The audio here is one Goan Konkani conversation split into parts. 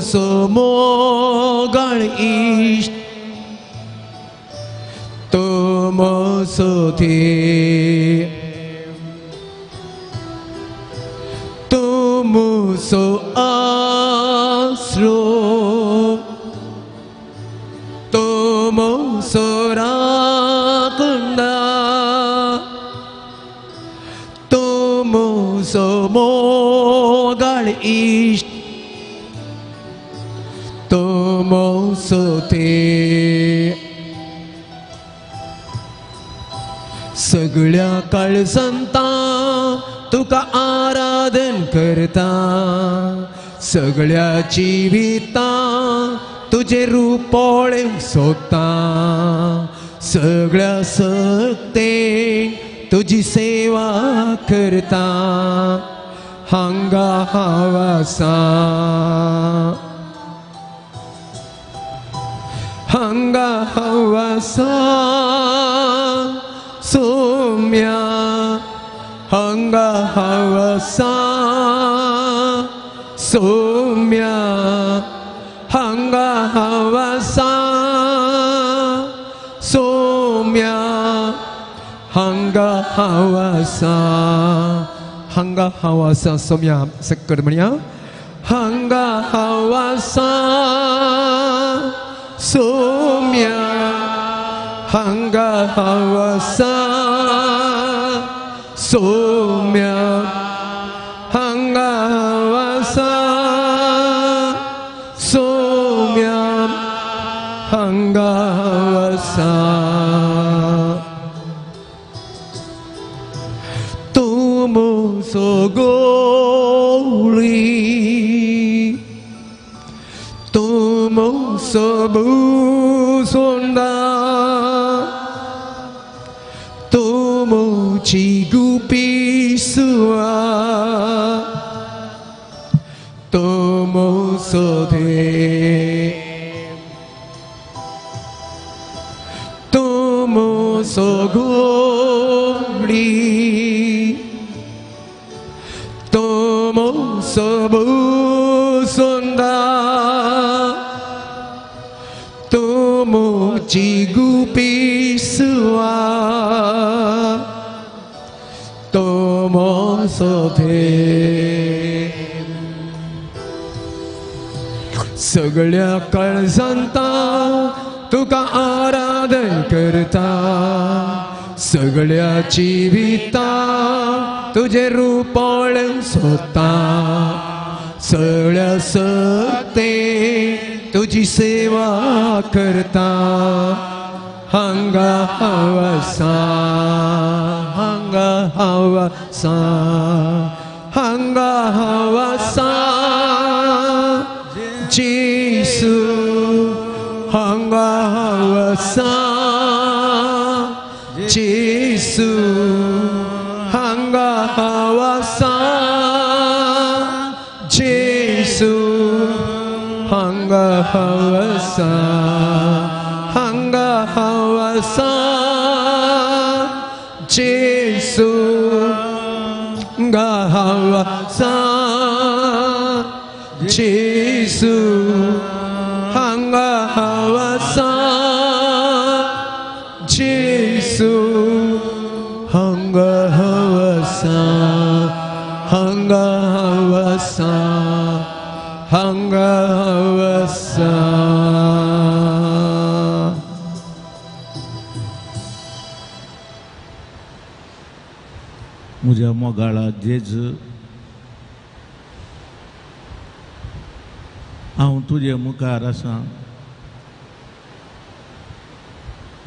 तुमचो मोगाळ इश्ट तुमचो थेर तुमचो आसरो तुमचो राखणदार तुमचो मोगाळ इश्ट तुमचो थेर सगळ्या काळसंता तुका आराधन करता सगळ्या जिविता तुझे रूप पळोवंक सोदता सगळ्या सक्तेन तुजी सेवा करता हांगा हांव आसा हांगा हांव आसा सोम्या हांगा हांव आसा सोम्या हांगा हांव आसा सोम्या हांगा हांव आसा हांगा हांव आसा सोम्या सक्कर म्हणया हांगा हांव आसा सोम्या हांगा हांव आसा सोम्या हांगा हांव आसा सोम्या हांगा हांव आसा तुमचो गोळी तुमचो भुसोंडा तुमची गुपीसुआ तुमचो थेर तुमचो गोळी तुमचो भुसोंडा तुमची गुपीसुआ तुमचो थेर सगळ्या काळजांता तुका आराधन करता सगळ्या जिविता तुझे रूप पळोवंक सोदता सगळ्या सक्तेन तुजी सेवा करता हांगा हांव आसा हांगा हांव आसा हांगा हांव आसा जेसू हांगा हांव आसा जेसू हांगा हांव आसा जेसू हांगा हांव आसा हांगा हांव आसा जेसू हांगा हांव आसा जेसू हांगा हांव आसा जेसू हांगा हांव आसा हांगा हांव आसा हांगा हांव आसा. म्हज्या मोगाळा जेजू हांव तुजे मुखार आसा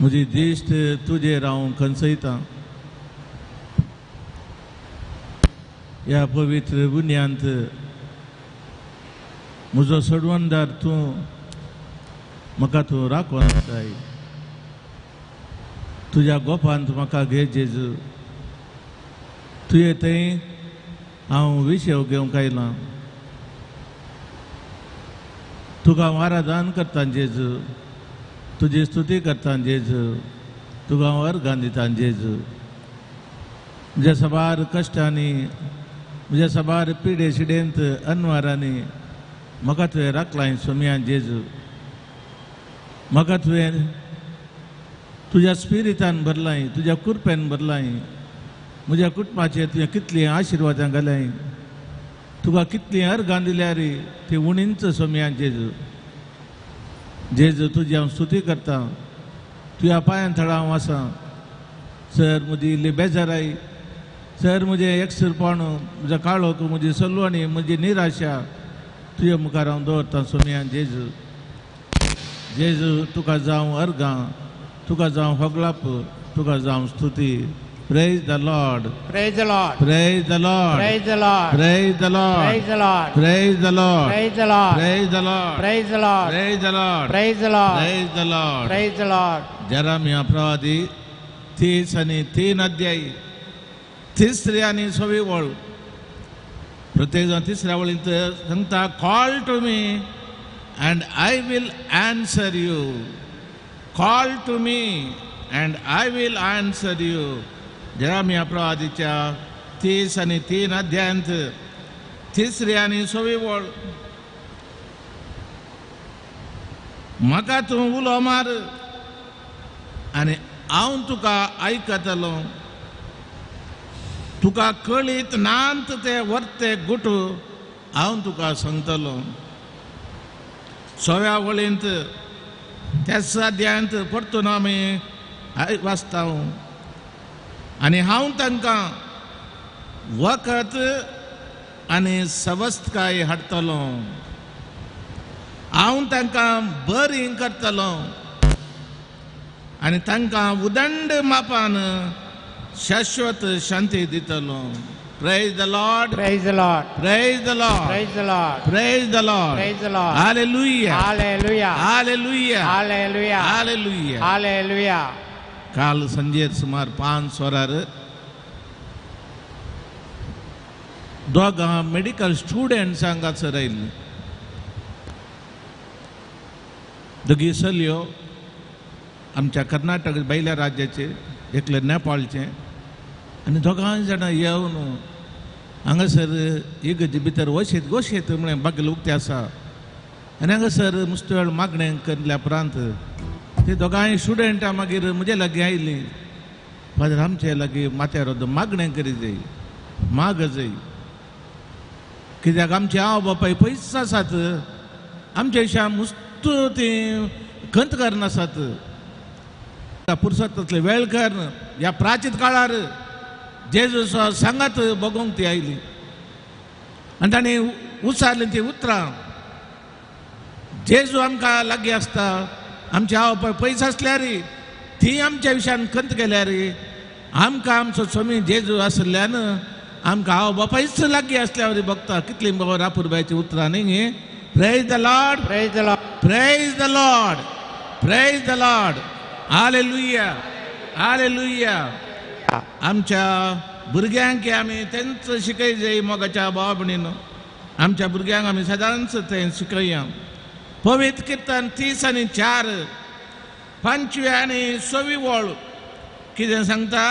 म्हजी दिश्ट तुजेर हांव खंचयतां ह्या पवित्र गुन्यांत म्हजो सोडवणदार तूं म्हाका तूं राखून जाय तुज्या गोपांत म्हाका घे जेजू तुवें थंय हांव विशेव घेवंक आयलां तुका हांव आराधन करतां जेजू तुजी स्तुती करतां जेजू तुका हांव अर्गां दितां जेजू म्हज्या साबार कश्टांनी म्हज्या साबार पिडे शिडेंत अनवारांनी म्हाका तुवें राखलाय सोमया जेजू, म्हाका तुवें तुज्या स्पिरितान भरलाय, तुज्या कृपेन भरलाय. म्हज्या कुटुंबाचेर तुवें कितलीं आशिर्वादां घालाय, तुका कितलीं अर्गां दिल्यार ती उणींच सोमया जेजू. जेजू तुजी हांव स्तुती करतां, तुज्या पांयान थळां हांव आसा. सर म्हजी इल्ली बेजाराय, सर म्हजें एकसुरपण, म्हजो काळोख, म्हजी सलवणी, म्हजी निराशा तुज्या मुखार हांव दवरतां सोमया जेजू. जेजू तुका जावं अर्गां, तुका जावं होगलाप, तुका जावं स्तुती. Praise the Lord. Praise the Lord. Praise the Lord. Praise the Lord. Praise the Lord. Praise the Lord. Praise the Lord. Praise the Lord. Praise the Lord. Praise the Lord. Praise the Lord. Praise the Lord. Praise the Lord. Praise the Lord. जरामिया प्रवादी 30 आणि 3 अध्याय 3री आनी 6वी वळ. प्रत्येक जण 3ऱ्या वळींत सांगता, call to me and I will answer you. Call to me and I will answer you. जरामिया प्रवादीच्या 30 आणि 3 अध्यायांत 3री आनी 6वी वळ. म्हाका तूं उलो मार आनी हांव तुका आयकतलो. तुका कळीत नांत ते वर्ते गुटू हांव तुका सांगतलो. 6व्या वळींत त्याच अध्यायांत परतून आमी वाचता, आनी हांव तांकां वखद आनी सवस्तकाय हाडटलो, हांव तांकां बरी करतलो आनी तांकां उदंड मापान शाश्वत शांती दितलो. Praise the Lord. Praise the Lord. Praise the Lord. Praise the Lord. Praise the Lord. Praise the Lord. Hallelujah. Hallelujah. Hallelujah. Hallelujah. Hallelujah. Hallelujah. काल संजेर सुमार 5 वरार दोगां मेडिकल स्टुडंट्स हांगासर आयिल्लीं. दोगी चलयो आमच्या कर्नाटक भायल्या राज्याचे, एकले नेपाळचे, आनी दोगांय जाणां येवन हांगासर इगर्जे भितर वशेत गोशेत म्हळें बागेल उक्तें आसा आनी हांगासर मुस्त वेळ मागणें केल्या उपरांत ते दोगांय स्टुडंटां मागीर म्हजे लागीं आयलीं. फादर आमचे लागीं माथ्यार मागणें करी जाय, माग जाय, कित्याक आमचे आवय बापाय पयस आसात, आमच्या विशया मुस्त तीं खंत करनासात. पुरसतांतले वेळ कर ह्या प्राचीन काळार जेजू सांगात बगोवंक ती आयली आनी तांणी उचारलीं ती उतरां. जेजू आमकां लागीं आसता, आमचे आवय बापाय पयस आसल्यार ती आमच्या विशयान खंत केल्यार आमकां आमचो स्वामी जेजू आशिल्ल्यान आमकां आवय बापायच लागीं आसल्या वरी बगता. कितली बगर आपुरबायची उतरां न्ही. Praise the Lord. Praise the Lord. Praise the Lord. Praise the Lord. Hallelujah. Hallelujah. आमच्या भुरग्यांक आमी तेंच शिकय जाय मोगाच्या भावा भयणीनो. आमच्या भुरग्यांक आमी सदांच तें शिकया. पवित्र किर्तन 30 आणि 4 5वी आनी 6वी वळ कितें सांगता?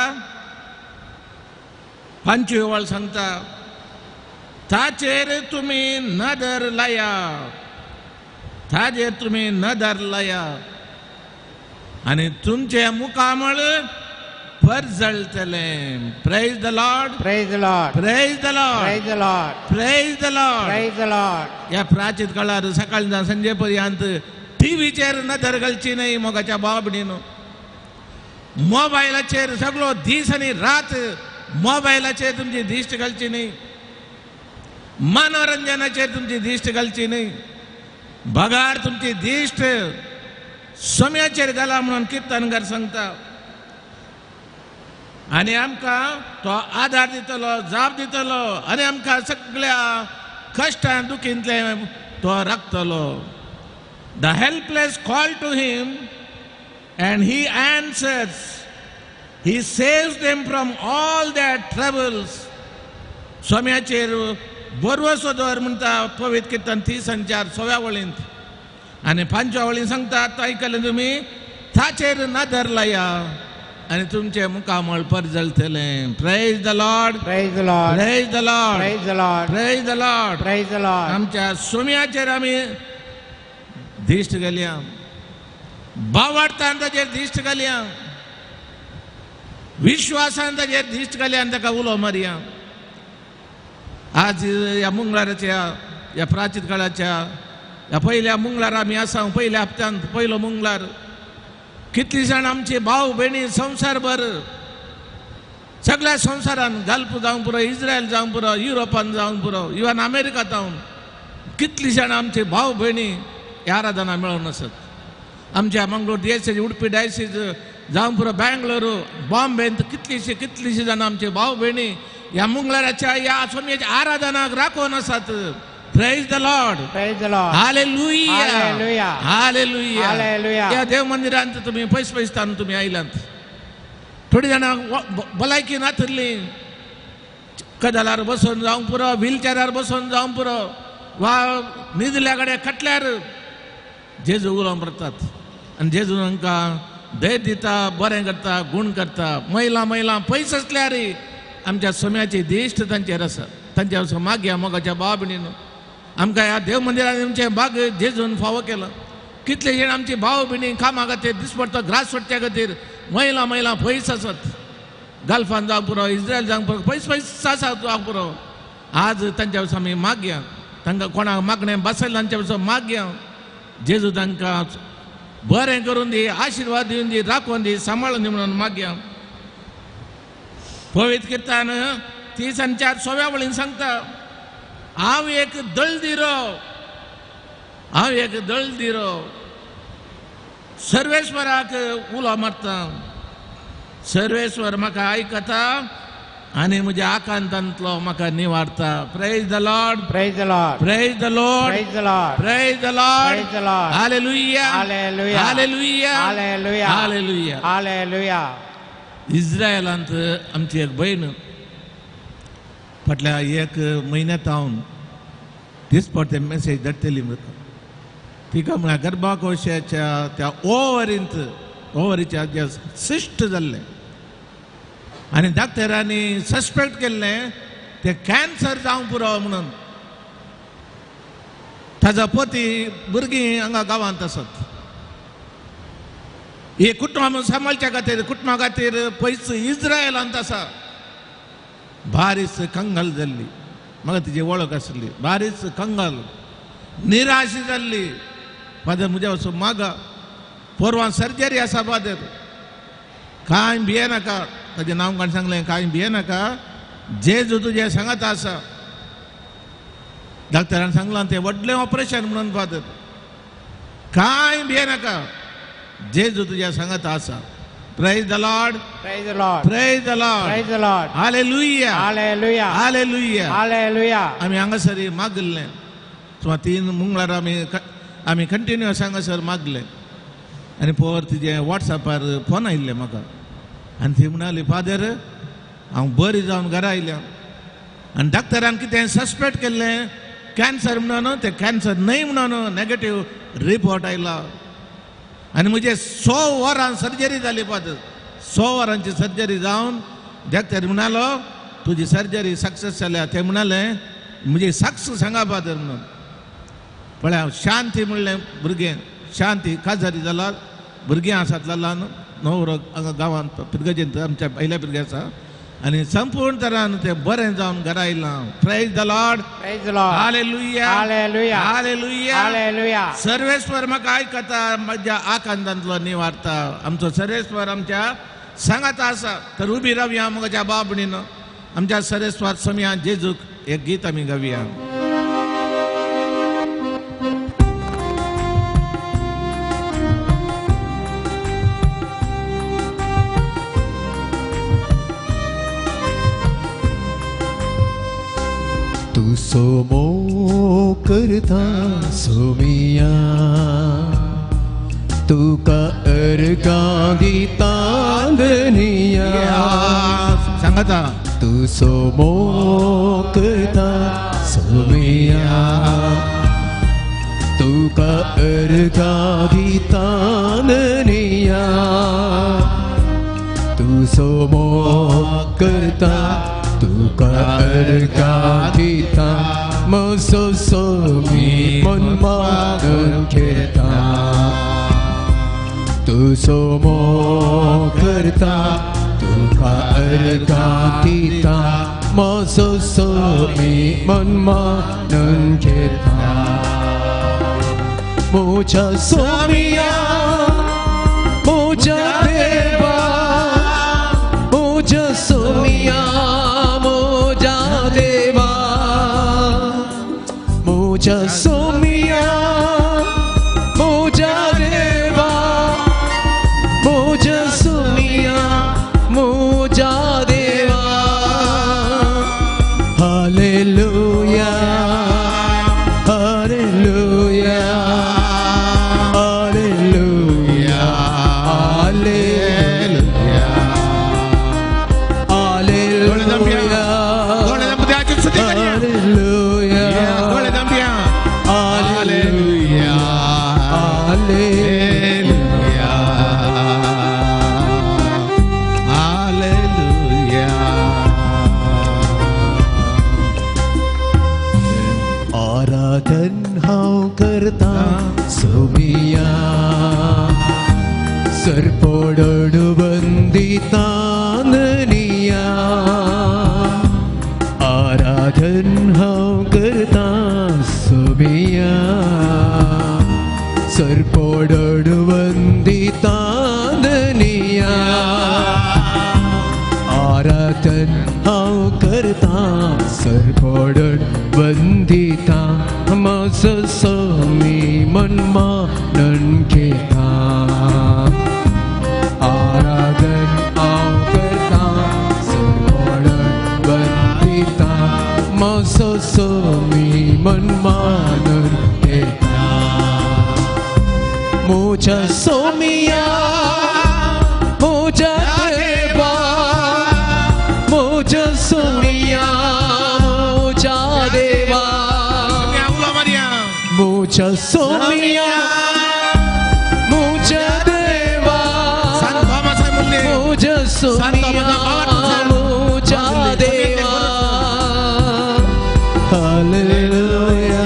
5वी वळ सांगता, ताचेर तुमी नदर लाया, ताचेर तुमी नदर लाया आनी तुमचें मुखामळ परजळटलें. Praise the Lord. Praise the Lord. Praise the Lord. Praise the Lord. Praise the Lord. Praise the Lord. ह्या प्राचीन काळार सकाळी जावन संजे पर्यंत टीव्हीचेर नदर घालची न्हय मोगाच्या भावा भयणीनो. मोबायलाचेर सगळो दीस आनी रात मोबायलाचेर तुमची दिश्ट घालची न्हय, मनोरंजनाचेर तुमची दिश्ट घालची न्हय, बगार तुमची दिश्ट सम्याचेर घाला म्हणून किर्तनकार सांगता. आनी आमकां तो आदार दितलो, जाप दितलो आनी आमकां सगळ्या कश्टान दुखींतले तो राखतलो. The helpless call to him and he answers. He saves them from all their troubles. स्वाम्याचेर बरवसो दवर म्हणटा पवित्र किर्तन 30 आणि 4 6व्या वळींत. आनी 5व्या वळींत सांगता, आतां आयकलें तुमी, ताचेर नदर लाया. आनी तुमचें मुखामळ परजळटलें. Praise the Lord. Praise the Lord. Praise the Lord. Praise the Lord. Praise the Lord. Praise the Lord. आमच्या सोम्याचेर आमी दिश्ट घालया, बावाडतान ताचेर दिश्ट घालया, विश्वासान ताचेर दिश्ट घालया आनी ताका उलो मारया. आज ह्या मंगळाराच्या, ह्या प्राचीन काळाच्या ह्या पयल्या मंगळार आमी आसा. पयल्या हप्त्यांत पयलो मंगळार कितली जाण आमचे भाव भयणी संवसारभर, सगळ्या संवसारान, गल्फ जावंक पुरो, इस्रायल जावंक पुरो, युरोपान जावंक पुरो, इवन अमेरिका जावन कितली जाण आमचे भाव भयणी ह्या आराधना मेळोवन आसत. आमच्या मंगळूर डायसीज, उडपी डायसीज जावंक पुरो, बेंगलोर, बॉम्बेंत कितलीशीं कितलीशीं जाणां आमचे भाव भयणी ह्या मंगळाराच्या ह्या स्वामीच्या आराधनाक राखून आसात. Praise the Lord. Praise the Lord. Hallelujah. Hallelujah. Hallelujah. Hallelujah. ह्या देव मंदिरांत तुमी पयस पयसतान तुमी आयलात. थोडी जाणां भलायकी नातिल्ली, कदलार बसून जावंक पुरो, व्हीलचेरार बसून जावंक पुरो, वा न्हिदल्या कडेन खटल्यार जेजू उलोवंक पडटात आनी जेजू तांकां धैर्य दिता, बरें करता, गूण करता. महिला महिला पयस आसल्यार आमच्या सोम्याची दिश्ट तांचेर आसा. तांच्या वचून मागया मोगाच्या भाव भयणीन, आमकां ह्या देव मंदिरान आमचें बाग जेजून फावो केलां. कितले जाण आमची भाव भयणी कामा खातीर दिसपडतो ग्रास सोडच्या खातीर महिला महिला पयस आसत, गल्फान जावंक पुरो, इस्रायल जावंक पुरो, पयस पयस आसा जावंक पुरो. आज तांच्या वचून आमी मागया, तांकां कोणाक मागणें बसयलें तांच्या वचून मागया, जेजू तांकां बरें करून दी, आशिर्वाद दिवन दी, राखून दी, सांबाळून दी म्हणून मागया. पवित्र किर्तान 30 आनी 4 सोव्या वळीन सांगता, हांव एक दळदिरो, हांव एक दळदिरो, सर्वेश्वराक उलो मारता, सर्वेश्वर म्हाका आयकता आनी म्हज्या आकांतांतलो म्हाका निवारता. Praise the Lord. Praise the Lord. Praise the Lord. Praise the Lord. Praise the Lord. Praise the Lord. Hallelujah. Hallelujah. Hallelujah. Hallelujah. Hallelujah. Hallelujah. इस्रायलांत आमची एक भयण फाटल्या एक म्हयन्यांत हांव दिसपट ते मॅसेज धाडटली म्हाका. तिका म्हळ्यार गर्भाकोशाच्या त्या ओवरींत, ओवरीच्या जे सिस्ट जाल्लें आनी डॉक्टरांनी सस्पेक्ट केल्लें तें कॅन्सर जावंक पुरो म्हणून. ताजो पती भुरगीं हांगा गांवांत आसत. हे कुटुंब सांबाळच्या खातीर, कुटुंबा खातीर पयस इस्रायलांत आसा. बारीस कंगाल जाल्ली, म्हाका तिजी वळख आसली. बारीस कंगाल, निराश जाल्ली. फादर म्हज्या वचून मागा, पोरवां सर्जरी आसा फादर, कांय भियेनाका. ताजें नांव काण सांगलें, कांय भियेनाका, जेजू तुजें सांगात आसा. डॉक्टरान सांगलां तें व्हडलें ऑपरेशन म्हणून फादर, कांय भियेनाका, जेजू तुज्या सांगात आसा. Praise the Lord. Praise the Lord. Praise the Lord. Praise the Lord. Hallelujah. Hallelujah. Hallelujah. Hallelujah. आमी हांगासर मागल्लें सुमार 3 मंगळार आमी कंटिन्युअस हांगासर मागलें आनी पोर तिजें वॉट्सॅपार फोन आयिल्लें म्हाका आनी ती म्हणाली, फादर हांव बरी जावन घरा आयल्या आनी डॉक्टरान कितें सस्पेक्ट केल्लें कॅन्सर म्हणून, तें कॅन्सर न्हय म्हणून नॅगेटीव रिपोर्ट आयला आनी म्हजे 100 वरां सर्जरी जाली फादर. 100 वरांची सर्जरी जावन डॉक्टर म्हणालो तुजी सर्जरी सक्सेस जाल्या. ते म्हणाले म्हजी साक्ष सांगा फादर म्हणून. पळय हांव शांती म्हणलें भुरगें, शांती काजारी जाला, भुरगीं आसात ल्हान, न्हवरो हांगा गांवांत पिरगजेंत आमच्या पयल्या पिरगे आसा आनी संपूर्ण तरान तें बरें जावन घरा आयलां. Praise the Lord. Praise the Lord. Hallelujah. Hallelujah. Hallelujah. Hallelujah. Sarveshwar म्हाका आयकता, म्हज्या आकांतांतलो निवारता. आमचो सर्वेश्वर आमच्या सांगाता आसा. तर उबी रावया म्हज्या बाबणीन, आमच्या सर्वेश्वर सोम्या जेजूक एक गीत आमी गावया. तू सोमो करता सोमिया, तुका अर्गां दिता धनिया. सांगता तू सोमो करता सोमिया, तुका अर्गां दिता धनिया. तू तूं सोमो करता तुका अर्घां दिता म्हजो सोमी मन मानून घेता तूं सोमो करता तुका अर्घां दिता म्हजो सोमी मन मानून घेता म्हज्या सोमिया म्हज्या देवा म्हज्या सोमिया म्हज्या देवा म्हज्या सोमिया म्हज्या देवा म्हज्या सोमिया म्हज्या देवा hallelujah hallelujah hallelujah hallelujah hallelujah hallelujah hallelujah hallelujah hallelujah. आराधन हांव करता सोमिया सरपोडण वंदिता ननिया आराधन हांव करता सोमिया सरपोडण वंदिता ननिया आराधन हांव करता सरपोडण वंदिता म्हजो सोमी मन मानून घेता आराधन हांव करता सरपोडण वंदिता म्हजो सोमी मन मानून घेता म्हज्या सोमिया म्हज्या देवा म्हज्या सोमिया म्हज्या देवा म्हज्या सोमिया म्हज्या देवा म्हज्या सोमिया म्हज्या देवा hallelujah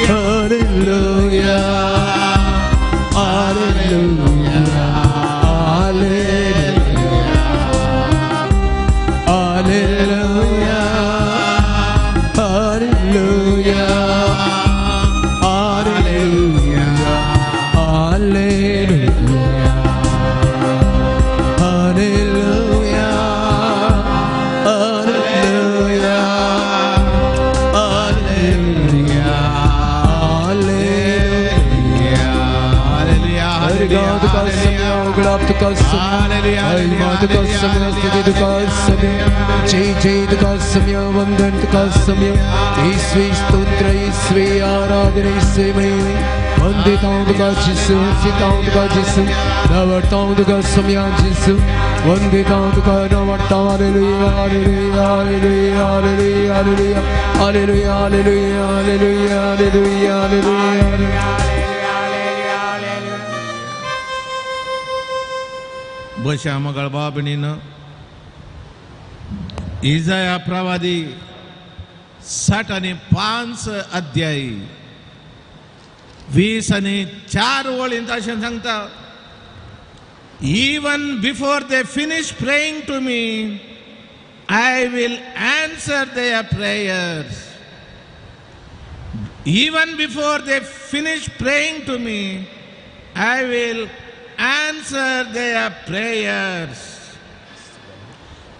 hallelujah hallelujah hallelujah hallelujah hallelujah hallelujah hallelujah hallelujah hallelujah hallelujah. Hargaon तुका समय उगडाप तुका समय महिमा तुका समय स्तुति तुका समय जय जय तुका समय वंदन तुका समय ईश्वी स्तोत्र ईश्वी आराधना ईश्वी महिमा वंदितां तुका जिसु सीतां तुका जिसु नवतां तुका समय जिसु वंदितां तुका नवतां. Hallelujah hallelujah hallelujah hallelujah hallelujah hallelujah hallelujah hallelujah hallelujah. बशा मगळ बाबणीन इजाया प्रवादी 65 अध्याय 20 आणि 4 वळींत अशें सांगता, even before they finish praying to me I will answer their prayers. Even before they finish praying to me I will answer their prayers.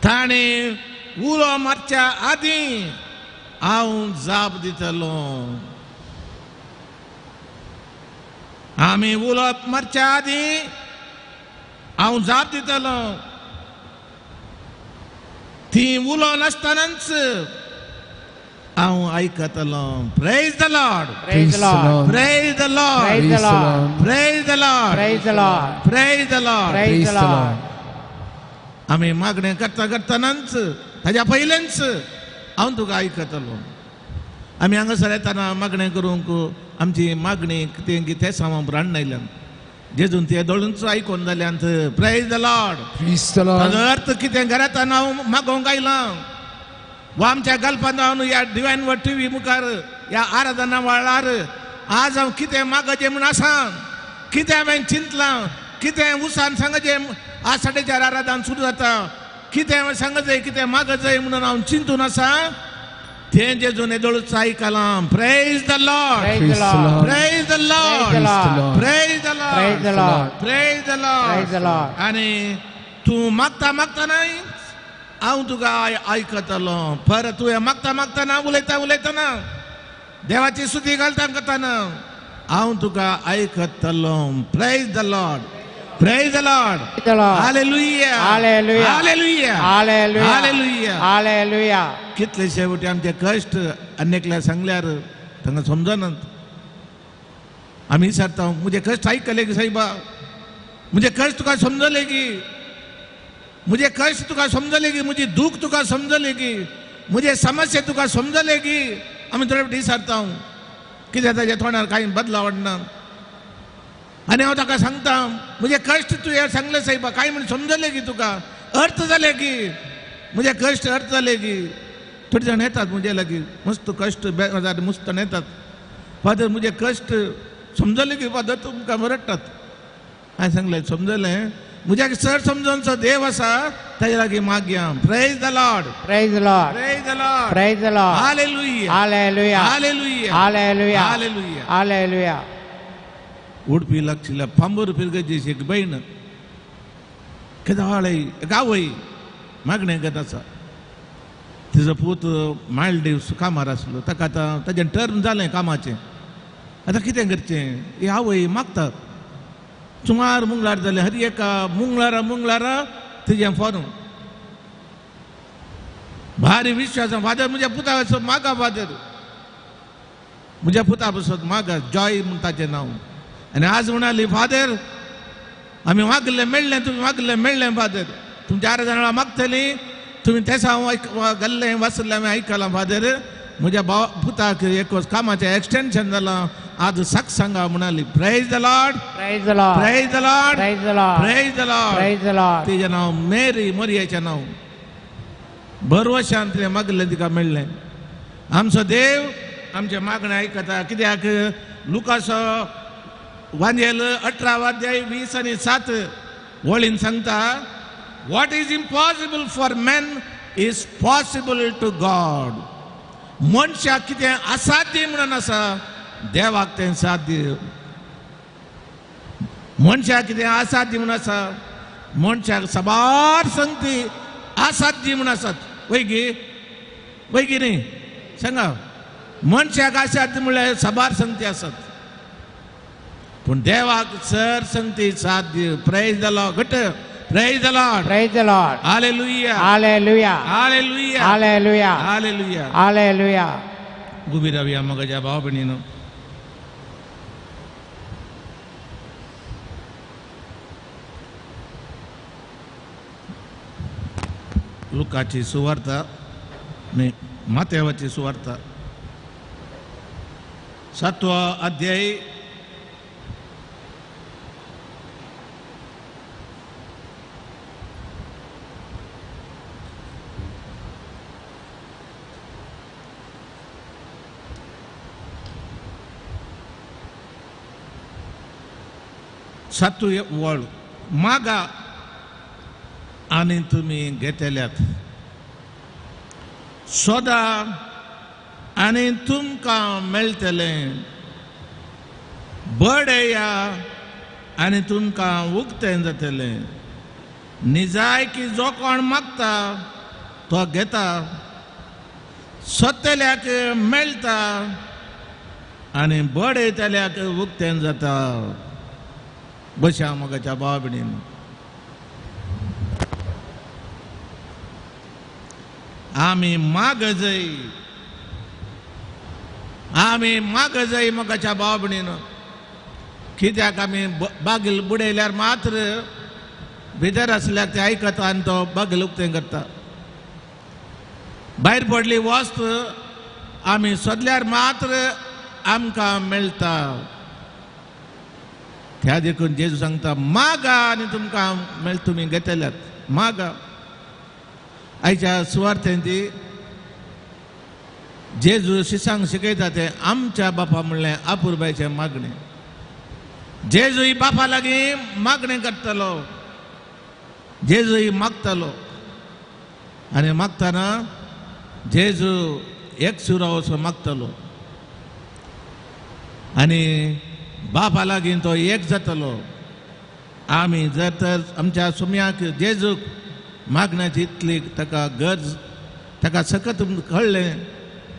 ताणें उलो मारच्या आदीं हांव जाप दितलो. आमी उलो मारच्या आदीं हांव जाप दितलो. ती उलो नासतनाच हांव आयकतलो. Praise the Lord. Praise the Lord. Praise the Lord. Praise the Lord. Praise the Lord. Praise the Lord. Praise the Lord. Praise the Lord. आमी मागणें करता करतनाच ताज्या पयलेंच हांव तुका आयकतलो. आमी हांगासर येतना मागणें करूंक आमची मागणी तें तेसांव रांड आयल्यान जेजून ते दोळूंच आयकून जाल्यान. Praise the Lord. Praise the Lord. ताजो अर्थ कितें घरांत हांव मागोवंक आयलां वा आमच्या गल्पांत हांव ह्या डिवायन वर्ड टीव्ही मुखार ह्या आराधना वेळार आज हांव कितें मागचें म्हूण आसा, कितें हांवें चिंतलां, कितें उसान सांगचें. आज 4:30 आराधन सुरू जाता, कितें हांवें सांगचें कितें मागचें म्हणून हांव चिंतून आसा. तें जेजून येदोळूच आयकलां. Praise the Lord. Praise the Lord. Praise the Lord. Praise the Lord. Praise the Lord. आनी तूं मागता मागता न्हय हांव तुका आयकतलो. परत तुवें मागता मागतना उलयता उलयतना देवाची स्तुती घालता करतना हांव तुका आयकतलो. Praise the Lord. Praise the Lord. Hallelujah. Hallelujah. Hallelujah. Hallelujah. Hallelujah. Hallelujah. कितले शेवटी आमचे कश्ट आनी एकल्या सांगल्यार तांकां समजनात. आमी विचारता म्हजे कश्ट आयकले की सायबा, म्हजे कश्ट तुका समजले की, म्हजे कश्ट तुका समजले की, म्हजी दूख तुका समजले की, म्हजे समस्या तुका समजले की. आमी थोडे फावटी विचारता कित्याक ताच्या तोंडार कांय बदलाव हाडना. आनी हांव ताका सांगता म्हजे कश्ट तुवें सांगले सायबा, कांय म्हण समजले की तुका, अर्थ जाले की, म्हजे कश्ट अर्थ जाले की. थोडे जाण येतात म्हजे लागीं मस्त कश्ट बेजार मस्त येतात, फादर म्हजे कश्ट समजले की फादर तुमकां रडटात. हांवें सांगलें समजलें, म्हज्या सर समजोनचो देव आसा ताजे लागीं मागया. Praise the Lord. Praise the Lord. Praise the Lord. Praise the Lord. Hallelujah. Hallelujah. Hallelujah. Hallelujah. Hallelujah. Hallelujah. Udupi लागशिल्ल्या पांबूर फिरगजी एक भयण केदाळ एक आवय मागणें करत आसा. तिजो पूत मालदीव्स कामार आसलो, ताका आतां ताजें टर्म जालें कामाचें, आतां कितें करचें. ही आवय मागता सुमार मंगळार जालें, हर एका मंगळारा मंगळारा तिजें फोन भारी विश्वास, फादर म्हज्या पुता पासत मागा, फादर म्हज्या पुता पासत मागा, जॉय म्हूण ताचें नांव. आनी आज म्हणाली फादर आमी मागलें मेळ्ळें, तुमी मागलें मेळ्ळें फादर, तुमच्या आराधना मागतली तुमी तेसा हांव घाल्लें वाचलें हांवें आयकलां फादर, म्हज्या भाव पुताक एक कामाचें एक्सटेंशन जालां, आज साक सांगा म्हणाली. Praise the Lord. Praise the Lord. Praise the Lord. Praise the Lord. Praise the Lord. Praise the Lord. तिजें नांव मेरी, मोरियाचें नांव. बरवशान तिणें मागलें तिका मेळ्ळें. आमचो देव आमचें मागणें आयकता. कित्याक लुकास वांजेल 18 अध्याय 20 आनी 7 वळीन सांगता, what is impossible for man is possible to God. मनशाक कितें असाध्य म्हणून आसा देवाक तें साध्य. मनशाक कितें असाध्य म्हणून आसा, मनशाक साबार संगती असाध्य म्हणून आसात. वय गी वय गी न्ही सांगा, मनशाक असाध्य म्हणल्यार साबार संगती आसात, पूण देवाक सर संगती साध्य. Praise the Lord. घट. Praise the Lord. Praise the Lord. Hallelujah. Hallelujah. Hallelujah. Hallelujah. Hallelujah. Hallelujah. उबी रावया मगाच्या भाव भयणीनो. लुकाची सुवार्ता न्ही मातेवाची सुवार्ता 7वो अध्याय 7 वळ. मागा आनी तुमी घेतल्यात, सोदा आनी तुमकां मेळटलें, बडया आनी तुमकां उक्तें जातलें. निजायकी जो कोण मागता तो घेता, सोदतल्याक मेळटा आनी बडयतल्याक उक्तें जाता. बशा मगाच्या भाव भयणीन. आमी मागजय, आमी मागजय मगाच्या भाव भयणीन. कित्याक आमी बागील बुडयल्यार मात्र भितर आसल्यार ते आयकता आनी तो बागील उक्तें करता. भायर पडली वस्त आमी सोदल्यार मात्र आमकां मेळटा. त्या देखून जेजू सांगता मागा आनी तुमकां मेळ तुमी घेतल्यात. मागा. आयच्या सुवार्थेन ती जेजू शिसांक शिकयता ते आमच्या बापा म्हणलें अपुरबायचें मागणें. जेजू ही बापा लागीं मागणें करतलो, जेजू ही मागतलो आनी मागतना जेजू एक सुराव असो मागतलो आनी बापा लागीं तो एक जातलो. आमी जर तर आमच्या सुम्याक जेजूक मागण्याची इतली ताका गरज, ताका सकत कळ्ळें,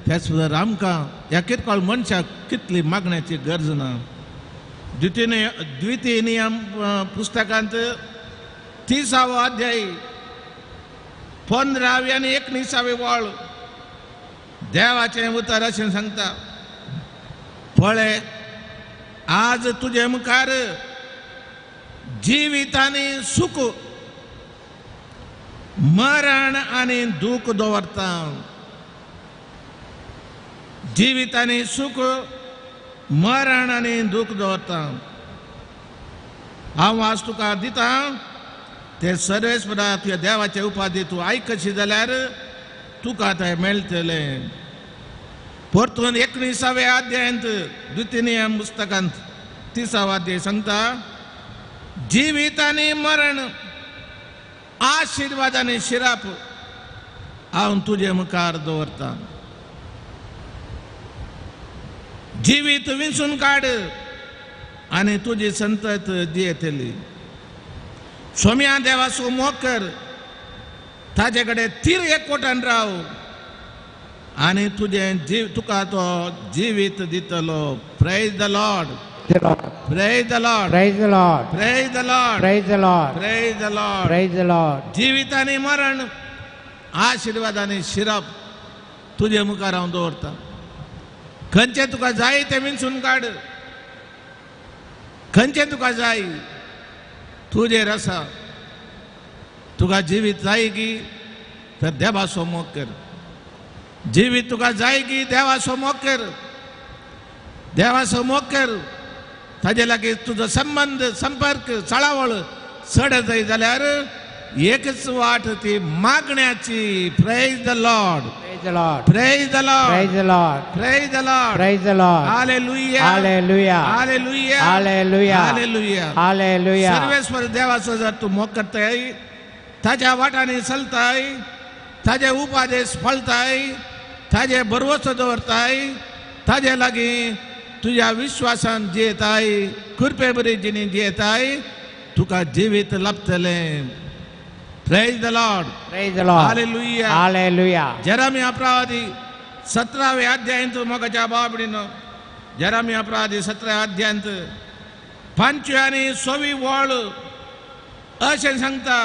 त्याच बरोबर आमकां ह्या किरकोळ मनशाक कितली मागण्याची गरज ना. द्वितीय नियम पुस्तकांत 30वो अध्याय 15वी आनी 19वी वळ देवाचें उतर अशें सांगता, पळय आज तुजे मुखार जिवीत आनी सूख, मरण आनी दूख दवरता. जिवीत आनी सूख, मरण आनी दूख दवरता. हांव आज तुका दिता ते सर्वेस्परा तुज्या देवाचे उपाधी तूं आयकशी जाल्यार तुका तें मेळटलें. परतून 19व्या अध्यायांत द्वितीय नियम पुस्तकांत 30वो अध्याय सांगता, जिवीत आनी मरण, आशिर्वाद आनी शिराप हांव तुजे मुखार दवरता. जिवीत विंचून काड आनी तुजी संतत जियेतली. सोम्या देवाचो मोग कर, ताजे कडेन तीर एकवटान राव आनी तुजें जीव तुका तो जिवीत दितलो. Praise the Lord. Praise the Lord. Praise the Lord. Praise the Lord. Praise the Lord. Praise the Lord. Praise the Lord. जिवीत आनी मरण, आशिर्वाद आनी शिरप तुजे मुखार हांव दवरता. खंयचें तुका जाय तें विंचून काड, खंयचें तुका जाय तुजेर आसा. तुका जिवीत जाय की तर देवाचो मोग कर. जिवीत तुका जाय की देवाचो मोग कर, देवाचो मोग कर. ताजे लागीं तुजो संबंद, संपर्क, चळावळ चड जाय जाल्यार एकच वाट ती मागण्याची. Praise the Lord. Praise the Lord. Praise the Lord. Praise the Lord. Praise the Lord. Praise the Lord. Hallelujah. Hallelujah. Hallelujah. Hallelujah. Hallelujah. Hallelujah. Sarveshwar देवाचो जर तूं मोग करताय, ताज्या वाटांनी चलताय, ताजे उपादेश पाळताय, ताजे भरवसो दवरताय, ताजे लागीं तुज्या विश्वासान जियेताय, कृपे बरी जिणी जियेताय, तुका जिवीत लाभतलें. Praise the Lord. Praise the Lord. Hallelujah. Hallelujah. जेरेमिया प्रवादी 17व्या अध्यायांत मोगाच्या बाबडीनो, जेरेमिया प्रवादी 17व्या अध्यायांत 5वी आनी 6वी वळ अशें सांगता,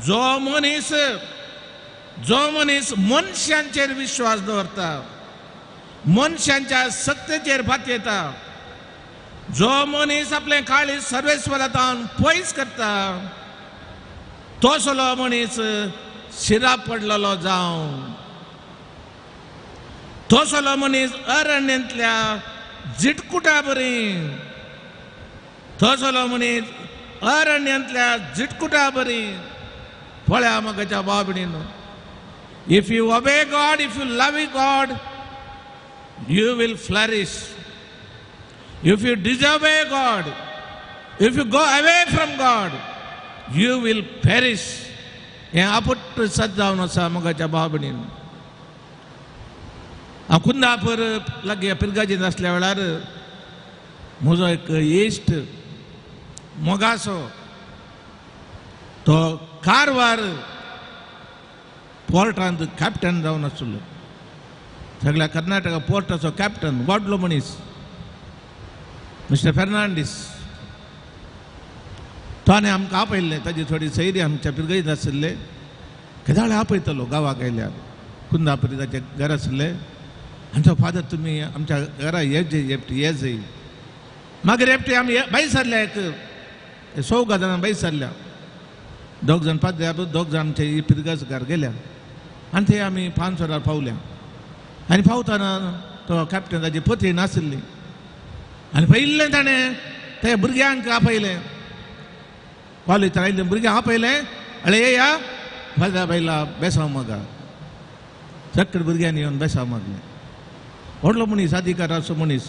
जो मनीस मनशांचेर विश्वास दवरता, मनशांच्या सत्तेचेर भातयता, जो मनीस आपलें काळीज सर्वेस्वरांत पयस करता, तसलो मनीस शिरा पडलेलो जावं, तसलो मनीस अरण्यांतल्या जिटकुटा बरी, तसलो मनीस अरण्यांतल्या जिटकुटा बरी. पळया मगाच्या बाबडीनो, if you obey God, if you love God, you will flourish. If you disobey God, if you go away from God, you will perish. हें आपुट्ट सत जावन आसा मोगाच्या भाव-भयणीन. हांव कुंदापूर लागीं पिरगाजींत आसल्या वेळार म्हजो एक इश्ट मोगासो, तो कारवार पोर्टांत कॅप्टन जावन आसलो. सगळ्या कर्नाटका पोर्टाचो कॅप्टन, व्हडलो मनीस, मिस्टर फेर्नांडीस. तो आनी आमकां आपयल्लें, ताजी थोडी सैरी आमच्या पिरगईत आशिल्ले, केदाळे आपयतलो गांवाक आयल्यार. कुंदापुरी ताचें घर आशिल्लें आनी तो फादर तुमी आमच्या घरा ये जय एकटी ये जय. मागीर एकटी आमी भायर सरल्या, एक चौगा जाणां भायर सरल्या, दोग जाण पाद्रे, दोग जाण आमचे पिरगजकार गेल्या आनी ते आमी 5 वरां पावल्या. आनी पावतना तो कॅप्टन ताजी पत्री नाशिल्ली आनी पयिल्लें ताणें ते भुरग्यांक आपयलें, कॉलेज आयिल्ले भुरग्यांक आपयलें, अळे येया फादरा बायला बेसांव मागा. सगळे भुरग्यांनी येवन बेसांव मागलें. व्हडलो मनीस, अधिकाराचो मनीस,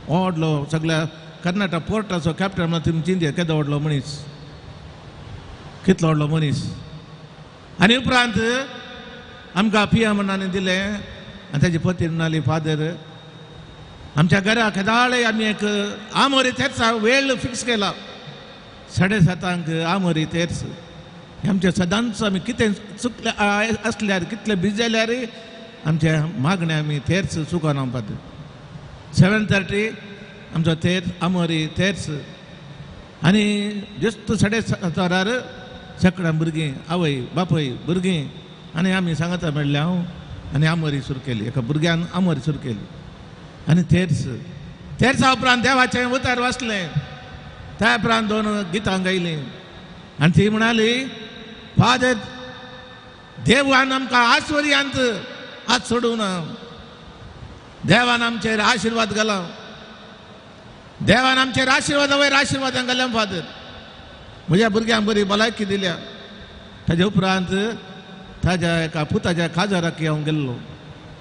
व्हडलो सगळ्या कर्नाटक पोर्टाचो कॅप्टन म्हणून तुमी चिंतया केदो व्हडलो मनीस, कितलो व्हडलो मनीस. आनी उपरांत आमकां पिया म्हणानी दिलें आनी ताजी पती म्हणाली, फादर आमच्या घरा केदाळे आमी एक आमोरी तेर्सा वेळ फिक्स केला, 7:30 आमोरी तेर्स. आमच्या सदांच आमी कितें चुकले आसल्यार, कितले बिजी जाल्यार आमच्या मागणें आमी तेर्स चुकना फादर. 7:30 आमचो तेर्स, आमोरी तेर्स. आनी जस्ट 7:30 वरार सगळ्या भुरगीं, आवय बापूय भुरगीं आनी आमी सांगता मेळ्ळें हांव, आनी आमोरी सुरू केली. एका भुरग्यान आमोरी सुरू केली आनी तेर्स. तेर्सा उपरांत देवाचें उतर वाचलें, त्या उपरांत 2 गितां गायलीं आनी ती म्हणाली, फादर देवान आमकां आश्वर्यांत आज सोडूं ना, देवान आमचेर आशिर्वाद घाला, देवान आमचेर आशिर्वादा वयर आशिर्वादां घाल्या फादर, म्हज्या भुरग्यांक बरी भलायकी दिल्या. ताजे उपरांत ताज्या एका पुताच्या काजाराक हांव गेल्लो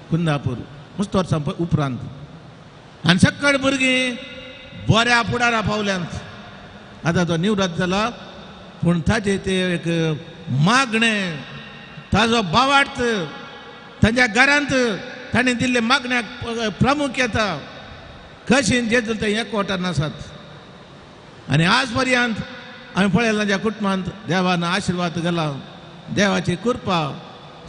कुंदापूर मस्त वर्सां उपरांत, आनी सगळे भुरगीं बऱ्या फुडारा पावल्यांत. आतां तो निवृत्त जाला, पूण ताजें तें एक मागणें, ताजो भावार्थ ताज्या घरांत ताणें दिल्ले मागण्याक प्रामुख्यता कशी जेजूल ते एकवटान आसात. आनी आज पर्यंत आमी पळयलां ताज्या कुटुंबांत देवान आशिर्वाद घाला, देवाची कृपा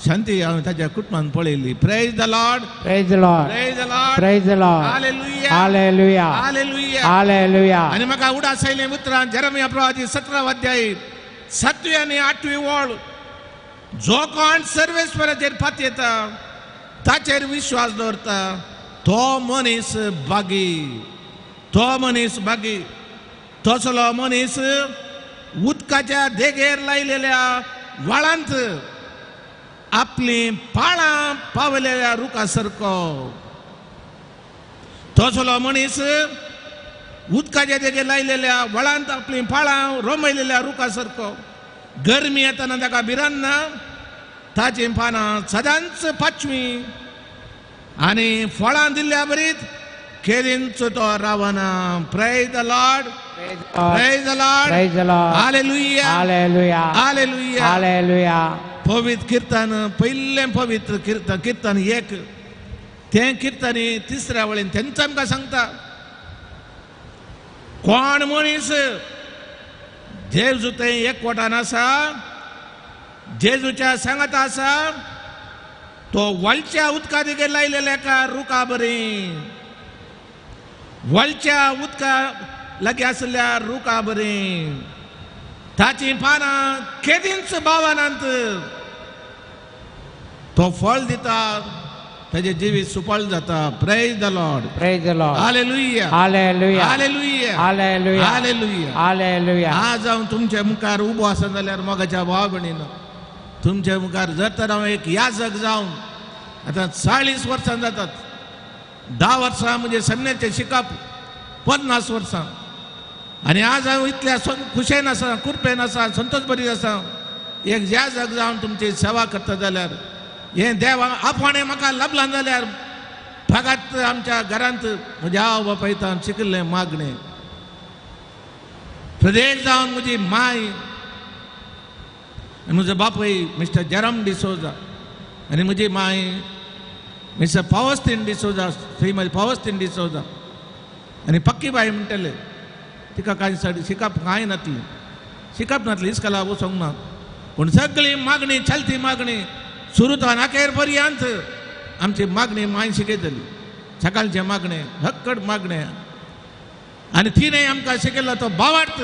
शांती हांवें ताज्या कुटुंबान पळयली. Praise the Lord, praise the Lord, praise the Lord, praise the Lord. Hallelujah, hallelujah, hallelujah, hallelujah. आनी म्हाका उडास आयलें उतरां जेरमिया प्रवादी 17 अध्याय 7वी आनी 8वी वळ, जो कोण सर्वेस्वराचेर पातयेता, ताचेर विश्वास दवरता, तो मनीस बागी, तो मनीस बागी. तसलो मनीस उदकाच्या देगेर लायलेल्या व्हाळांत आपलीं पाळां पावलेल्या रुखा सारको. तसलो मनीस उदकाच्या देगेर लायलेल्या व्हाळांत आपलीं पाळां रोमयलेल्या रुखा सारको. गरमी येतना ताका भिरांत ना, ताचीं पानां सदांच पाचवी आनी फळां दिल्ल्या बरीत केरींच तो रावना. Praise the Lord, praise the Lord, praise the Lord. Hallelujah, hallelujah, hallelujah, hallelujah. पवित्र कीर्तन, पयलें पवित्र कीर्तन, कीर्तन 1, तें कीर्तन 3ऱ्या वळीन तेंच आमकां सांगता, कोण मनीस जेजू थंय एकवटान आसा, जेजूच्या सांगाता आसा, तो वळच्या उदका देगेर लायलेल्या एका रुखा बरी, वळच्या उदका लागीं आशिल्ल्या रुखा बरी, ताचीं पानां केदींच बावनात, तो फळ दिता, ताजें जिवीत सुफळ जाता. Praise the Lord, praise the Lord. Hallelujah, hallelujah, hallelujah, hallelujah, hallelujah, hallelujah. आज हांव तुमच्या मुखार उबो आसा जाल्यार मोगाच्या भाव भयणीन तुमच्या मुखार जर तर हांव एक याजक जावन आतां 40 वर्सां जातात, 10 वर्सां म्हणजे सेमिनारीचें शिकप, 50 वर्सां, आनी आज हांव इतल्या खुशेन आसा, कृपेन आसा, संतोष बरी आसा. एक याजक जावन तुमची सेवा करता जाल्यार, हें देवा आपोवणें म्हाका लाभलां जाल्यार फकत आमच्या घरांत म्हज्या आवय बापायतान शिकिल्लें मागणें, प्रदेश जावन म्हजी माय आनी म्हजो बापूय मिस्टर जेरम डिसोजा आनी म्हजी माय मिस्टर पावस्तीन डिसोजा, श्रीमती पावस्तीन डिसोजा आनी पक्की बाई म्हणटले, तिका कांय शिकप कांय नातलें, शिकप नातलें, इस्कला वचोंक ना, पूण सगळी मागणी चलती मागणी सुरू अखेर पर्यंत आमची मागणी माय शिकयतली, सकाळचें मागणें, हक्कड मागणें, आनी तिणें आमकां शिकयलो तो भावार्थ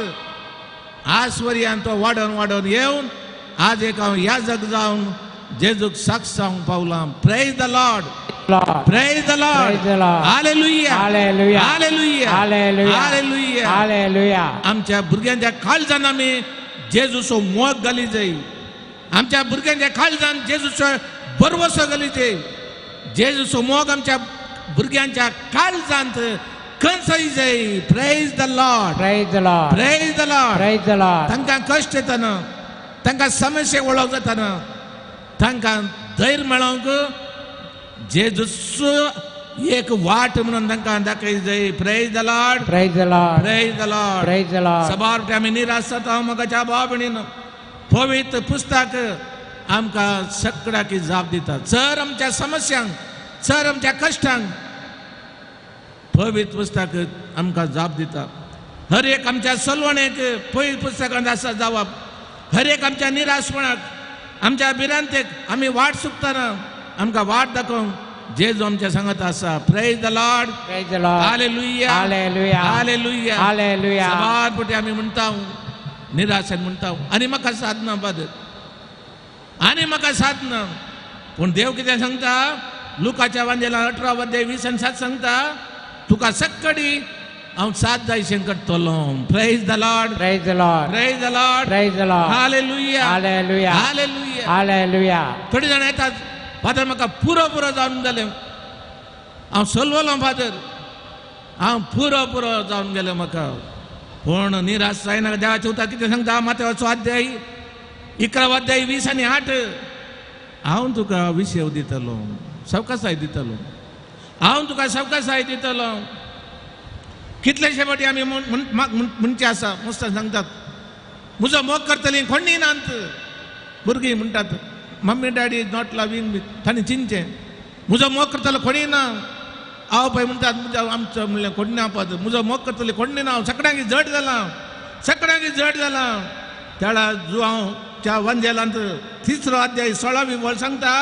आज पर्यंत तो वाडोवन वाडोवन येवन आज एक हांव याजक जावन जेजूक साक्ष जावंक पावलां. Praise the Lord, praise the Lord. Hallelujah, hallelujah, hallelujah, hallelujah, hallelujah, hallelujah. आमच्या भुरग्यांच्या काळजान आमी जेजूचो मोग घाली जाय, आमच्या भुरग्यांच्या काळजान जेजूचो भरवसो घाली जाय, जेजूचो मोग आमच्या भुरग्यांच्या काळजांत कंसाई जाय. Praise the Lord. Praise the Lord. Praise the Lord. Praise the Lord. तांकां कश्ट येतना, तांकां समस्या वळख जातना, तांकां धैर्य मेळोवंक जेजूस एक वाट म्हणून तांकां दाखय जाय. Praise the Lord. Praise the Lord. Praise the Lord. Praise the Lord. सबार आमी निराश जाता मगाच्या भाव भयणीन. पवित्र पुस्तक आमकां सगळ्याक जाप दिता. चर आमच्या समस्यांक, चर आमच्या कश्टांक पवित्र पुस्तक आमकां जाप दिता. हर एक आमच्या सलवणेक पवित्र पुस्तकांत आसा जावप. हर एक आमच्या निराशपणाक, आमच्या भिरांतेक आमी वाट चुकतना आमकां वाट दाखोवंक जेजू आमच्या सांगत आसा. Praise the Lord. Praise the Lord. Hallelujah. Hallelujah. Hallelujah. Hallelujah. सबार पटी आमी म्हणटा निराशेन म्हणटा आनी म्हाका साथ ना फादर, आनी म्हाका साथ ना. पूण देव कितें सांगता? लुकाच्या वांजेला 18 अध्याय 20 आनी 7 सांगता, तुका सक्कडी हांव साथ जायशें करतलो. Praise the Lord. Praise the Lord. Praise the Lord. Praise the Lord. Hallelujah. Hallelujah. Hallelujah. Hallelujah. थोडी जाणां येतात, फादर म्हाका पुरो पुरो जावन जालें, हांव सलवलो फादर, हांव पुरो पुरो जावन गेलें म्हाका. पूण निराश जायना. देवाचें उतर कितें सांगता? माथ्याचो अध्याय 11 अध्याय 20 आनी 8. हांव तुका विशेव दितलो, सवकासाय दितलो, हांव तुका सवकासाय दितलो. कितलेशे फावटी आमी म्हणचे आसा, मुस्तान सांगतात म्हजो मोग करतली कोणी नात. भुरगीं म्हणटात mummy daddy is not loving me. तांणी चिंतचें म्हजो मोग करतलो कोणी ना. हांव पळय म्हणटात म्हज्या आमचो म्हणल्यार कोणी ना पाद, म्हजो मोग करतली कोणी ना, हांव सगळ्यांक जड जालां, सगळ्यांक जड जालां. तेळा जुआंव च्या वंजेलांत 3 अध्याय 16वी वळ सांगता,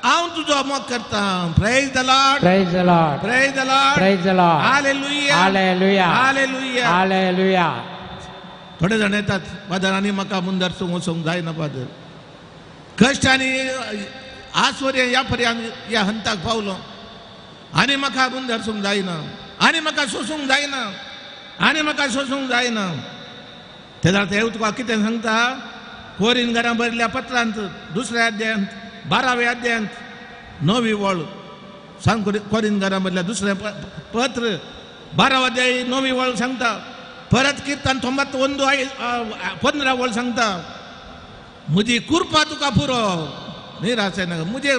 हांव तुजो मोग करता. Praise the Lord. Praise the Lord. Praise the Lord. Praise the Lord. Hallelujah. Hallelujah. Hallelujah. Hallelujah. थोडे जाण येतात, फादर आनी म्हाका मुंदर वचूंक जायना फादर, कश्ट आनी आसवर्य ह्या पर्यंत ह्या हंताक पावलो आनी म्हाका मुंदर वचूंक जायना, आनी म्हाका सोसूंक जायना, आनी म्हाका सोसूंक जायना. तेन्ना देव तुका कितें सांगता? कोरीन घरां बरयल्ल्या पत्रांत 2 अध्यायांत 12व्या अध्यायांत 9वी वळ सांग. कोरीन घरां बरयल्या 2 पत्र 12 अध्याय 9वी वळ सांगता. परत कीर्तन 91 15 वळ सांगता, म्हजी कृपा तुका पुरो. निराश नाका, म्हजे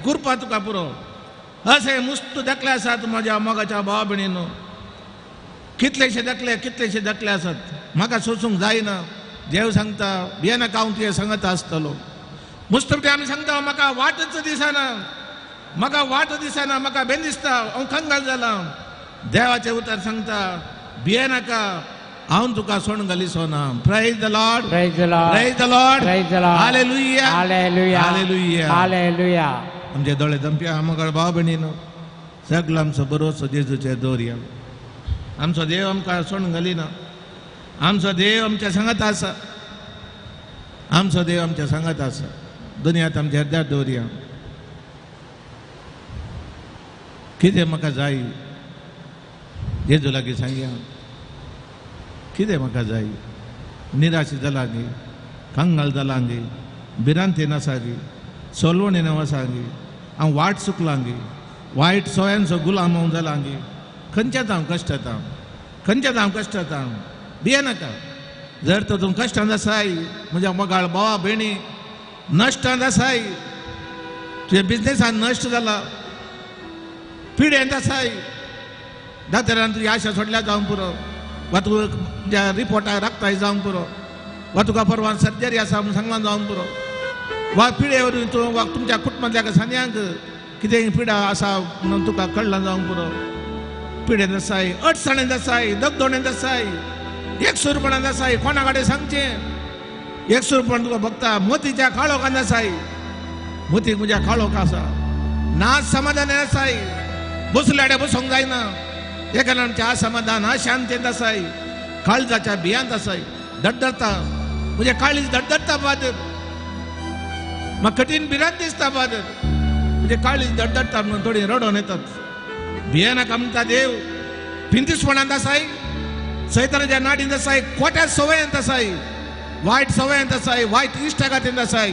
कृपा तुका पुरो. अशें मुस्त दाखले आसात म्हज्या मोगाच्या भावा भयणीनो. कितलेशे दाखले, कितलेशे दाखले आसात. म्हाका सोसूंक जायना. देव सांगता भियेनाका, हांव तुजें सांगत आसतलो. मुस्तफी आमी सांगता म्हाका वाटच दिसना, म्हाका वाट दिसना, म्हाका बेन दिसता, हांव कंगाल जालां. देवाचें उतर सांगता भियेनाका, हांव तुका सोडून घालिसो ना. Praise the Lord. Praise the Lord. Praise the Lord. Praise the Lord. Hallelujah. Hallelujah. Hallelujah. Hallelujah. आमचे दोळे दमप्या आमकां भाव भयणीनो, सगलो आमचो बरोसो जेजूचेर दवरया. आमचो देव आमकां सोडून घालिना. आमचो देव आमच्या सांगात आसा. आमचो देव आमच्या सांगात आसा. दुनियांत आमच्या हृदयात दवरया. कितें म्हाका जाय जेजू लागीं सांगया. कितें म्हाका जाय? निराश जाला गे, कंगाल जाला गे, भिरांतेन आसा गे, सोलवणेन आसा गे, हांव वाट चुकलां गे, वायट सोयांचो गुलाम हांव जाला गे, खंयच्याच हांव कश्ट येता, खंयच्याच हांव कश्ट येता. भियेनाका. जर तर तूं कश्टांत आसाय म्हज्या मोगाळ भावा भयणी, नश्टांत आसाय, तुज्या बिजनेसान नश्ट जाला, पिड्यांत आसाय, दोतोरान तुजी आशा सोडल्या जावंक पुरो, वा तूं तुज्या रिपोर्टाक राखताय जावंक पुरो, वा तुका परवान सर्जरी आसा म्हूण सांगलां जावंक पुरो, वा पिडे वरवीं तूं वा तुमच्या कुटुंबांतल्या सान्यांक कितें पिडा आसा म्हणून तुका कळ्ळां जावंक पुरो. पिडेंत आसाय, अडचणेंत आसाय, दगदोणेंत आसाय, एकसुरपणांत आसाय, कोणा कडेन सांगचें? एकसुरपण तुका भोगता. मोतीच्या काळोखांत आसाय, मोतीक म्हज्या काळोख आसा, ना समाधान आसाय, बसल्याडे बसूंक जायना. एका आमच्या असमाधान अशांतेंत आसाय, काळजाच्या भियांत आसाय, दडदडता म्हजें काळीज दडदडता फादर, म्हाका कठीण भिरांत दिसता फादर, म्हजें काळीज दडदडता म्हणून थोडी रडोन येतात. भियेनाका म्हणटा देव. पिंतीसपणांत आसाय, सैतानाच्या नाडींत आसाय, खोट्या सवयांत आसाय, वायट सवयांत आसाय, वायट इश्टागातींत आसाय,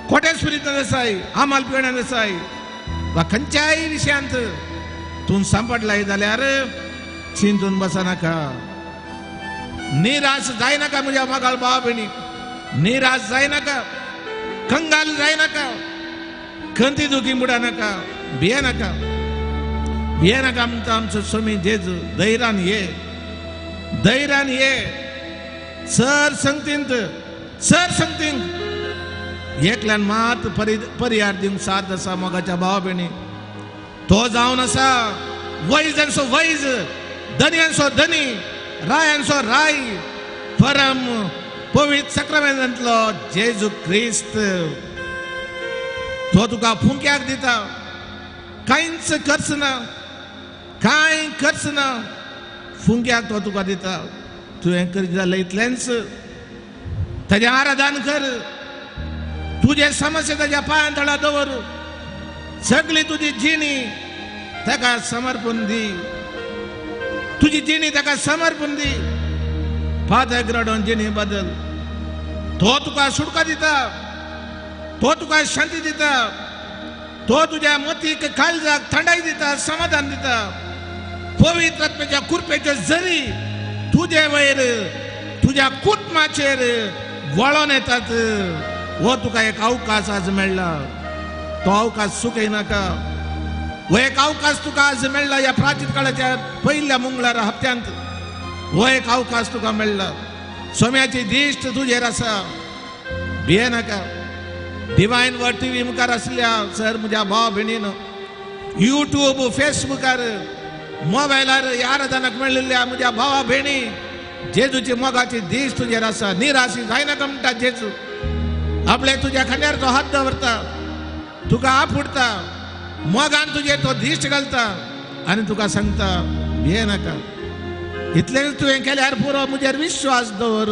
खोट्या स्पिरितांत आसाय, आमाल पिवण्यांत आसाय, वा खंयच्याय विशयांत तूं सांपडलाय जाल्यार चिंतून बसनाका, निराश जायनाका म्हज्या मोगाळ भाव भयणी, निराश जायनाका, कंगाल जायनाका, खंती दुखी बुडानाका, भियेनाका, भियेनाका. म्हणटा आमचो स्वामी जेजू, धैर्यान ये, धैर्यान ये. सर संगतींत, सर संगतींत एकल्यान मात परिहार दिवंक साथ आसा मोगाच्या भावा भयणी. तो जावन आसा वैजांचो वैज, धनयांचो धनी, रायांचो राय, परम पवित्र साक्रामेंतांतलो जेजू क्रिस्त. तो तुका फुंक्याक दिता, कांयच खर्च ना, कांय खर्च ना, फुंक्याक तो तुका दिता. तुवें करीत जाल्यार इतलेंच, ताजें आराधन कर, तुजे समस्या ताज्या पांयां तळा दवर, सगळी तुजी जिणी ताका समर्पण दी, तुजी जिणी ताका समर्पण दी. फादर रडोन जिणी बदल, तो तुका सुटका दिता, तो तुका शांती दिता, तो तुज्या मतीक काळजाक थंडाय दिता, समाधान दिता. पवित्र आत्म्याच्या कृपेच्यो जरी तुजे वयर, तुज्या कुटुंबाचेर वळोन येतात. हो तुका एक अवकाश आज मेळ्ळा, तो अवकाश चुकयनाका. हो एक अवकाश तुका आज मेळ्ळा ह्या प्राचीन काळाच्या पयल्या मंगळारा हप्त्यांत. हो एक अवकाश तुका मेळ्ळा. सोम्याची दिश्ट तुजेर आसा, भियेनाका. डिवायन वर्ड टीव्ही मुखार आसल्या सर म्हज्या भाव भयणीन, युट्यूब फेसबुकार मोबायलार ह्या आराधनाक मेळिल्ल्या म्हज्या भावा भयणी, जेजूची मोगाची दिश्ट तुजेर आसा. निराशी जायनाका म्हणटा जेजू. आपले तुज्या खांद्यार तो हात दवरता, तुका आफुडटा, मोगान तुजेर तो दिश्ट घालता आनी तुका सांगता भियेनाका. इतलेंच तुवें केल्यार पुरो, म्हजेर विश्वास दवर,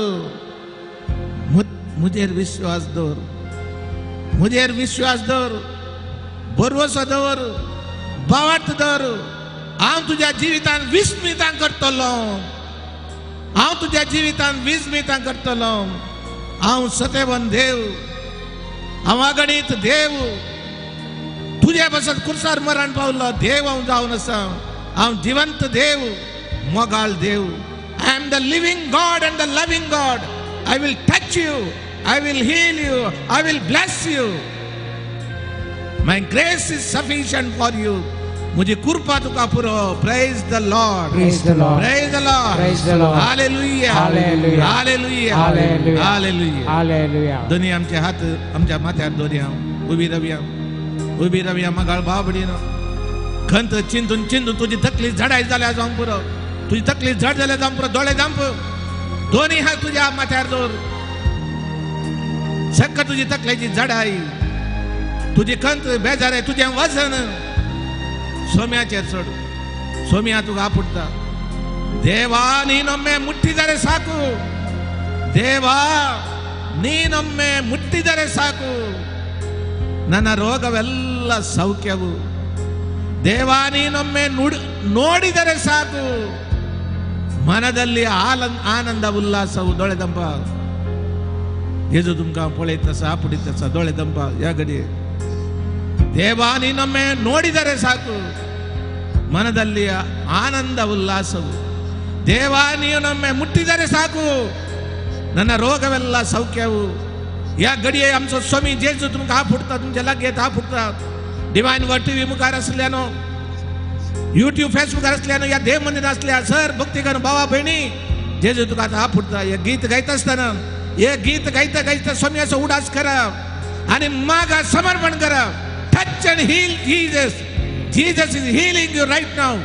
म्हजेर विश्वास दवर, म्हजेर विश्वास दवर, भरवसो दवर, भावार्थ दवर. हांव तुज्या जिवितान विस्मितां करतलो, हांव तुज्या जिवितान विस्मितां करतलो. हांव सतेवन देव, हांव अगणीत देव. तुजे पासत कुर्सार मरण पावलो देव हांव जावन आसा. हांव जिवंत देव, मोगाळ देव. I am the living God and the loving God. I will touch you, I will heal you, I will bless you. My grace is sufficient for you. म्हजी कृपा तुका पुरो. Praise the Lord, Praise the Lord. Praise the Lord. Praise the Lord. Hallelujah, Hallelujah. Hallelujah, Hallelujah. Hallelujah. Hallelujah. दोनी आमचे हात आमच्या माथ्यार दवरया, उबी रावया, उबी रावया. मगाळ भाव भयणीनो, खंत चिंतून चिंतून तुजी तकली झडाय जाल्या जावंक पुरो, तुजी तकली झड जाल्या जावंक पुरो. दोळे धांप, दोनी हात तुज्या माथ्यार दवर. सक्क तुजी तकलेची झडाय, तुजी खंत बेजार, तुजें वजन सोम्याचेर सोड. सोम्या तुका आपुडटा. ದೇವಾ ನೀನೊಮ್ಮೆ ಮುಟ್ಟಿದರೆ ಸಾಕು, ದೇವಾ ನೀನೊಮ್ಮೆ ಮುಟ್ಟಿದರೆ ಸಾಕು, ನನ್ನ ರೋಗವೆಲ್ಲ ಸೌಖ್ಯವು. ದೇವಾ ನೀನೊಮ್ಮೆ ನೋಡಿದರೆ ಸಾಕು, ಮನದಲ್ಲಿ ಆನಂದ ಉಲ್ಲಾಸವು. ದೊಳೆದಂಪ जेजू तुमकां पळयत आसा, आपुडीत आसा. दोळे दंपा ह्या घडये. ದೇವಾ ನೀನೊಮ್ಮೆ ನೋಡಿದರೆ ಸಾಕು, ಮನದಲ್ಲಿ ಆನಂದ ಉಲ್ಲಾಸವು. ದೇವಾ ನೀನೊಮ್ಮೆ ಮುಟ್ಟಿದರೆ ಸಾಕು, ನನ್ನ ರೋಗವೆಲ್ಲ ಸೌಖ್ಯವು. ह्या घडये आमचो स्वामी जेजू तुमकां आफुडटा, तुमच्या लागीं आफुडटा. डिवायन वर्ड टीव्ही मुखार आसल्यानो, युट्यूब फेसबुकार आसल्यानो, ह्या देव मंदिर आसल्या सर भक्ती करून भावा भयणी, जेजू तुका आतां आफुडटा. हे गीत गायता आसतना, हे गीत गायता गायता स्वामीचो उडास करा आनी मागा समर्पण करा. Touch and heal Jesus. Jesus is healing you right now.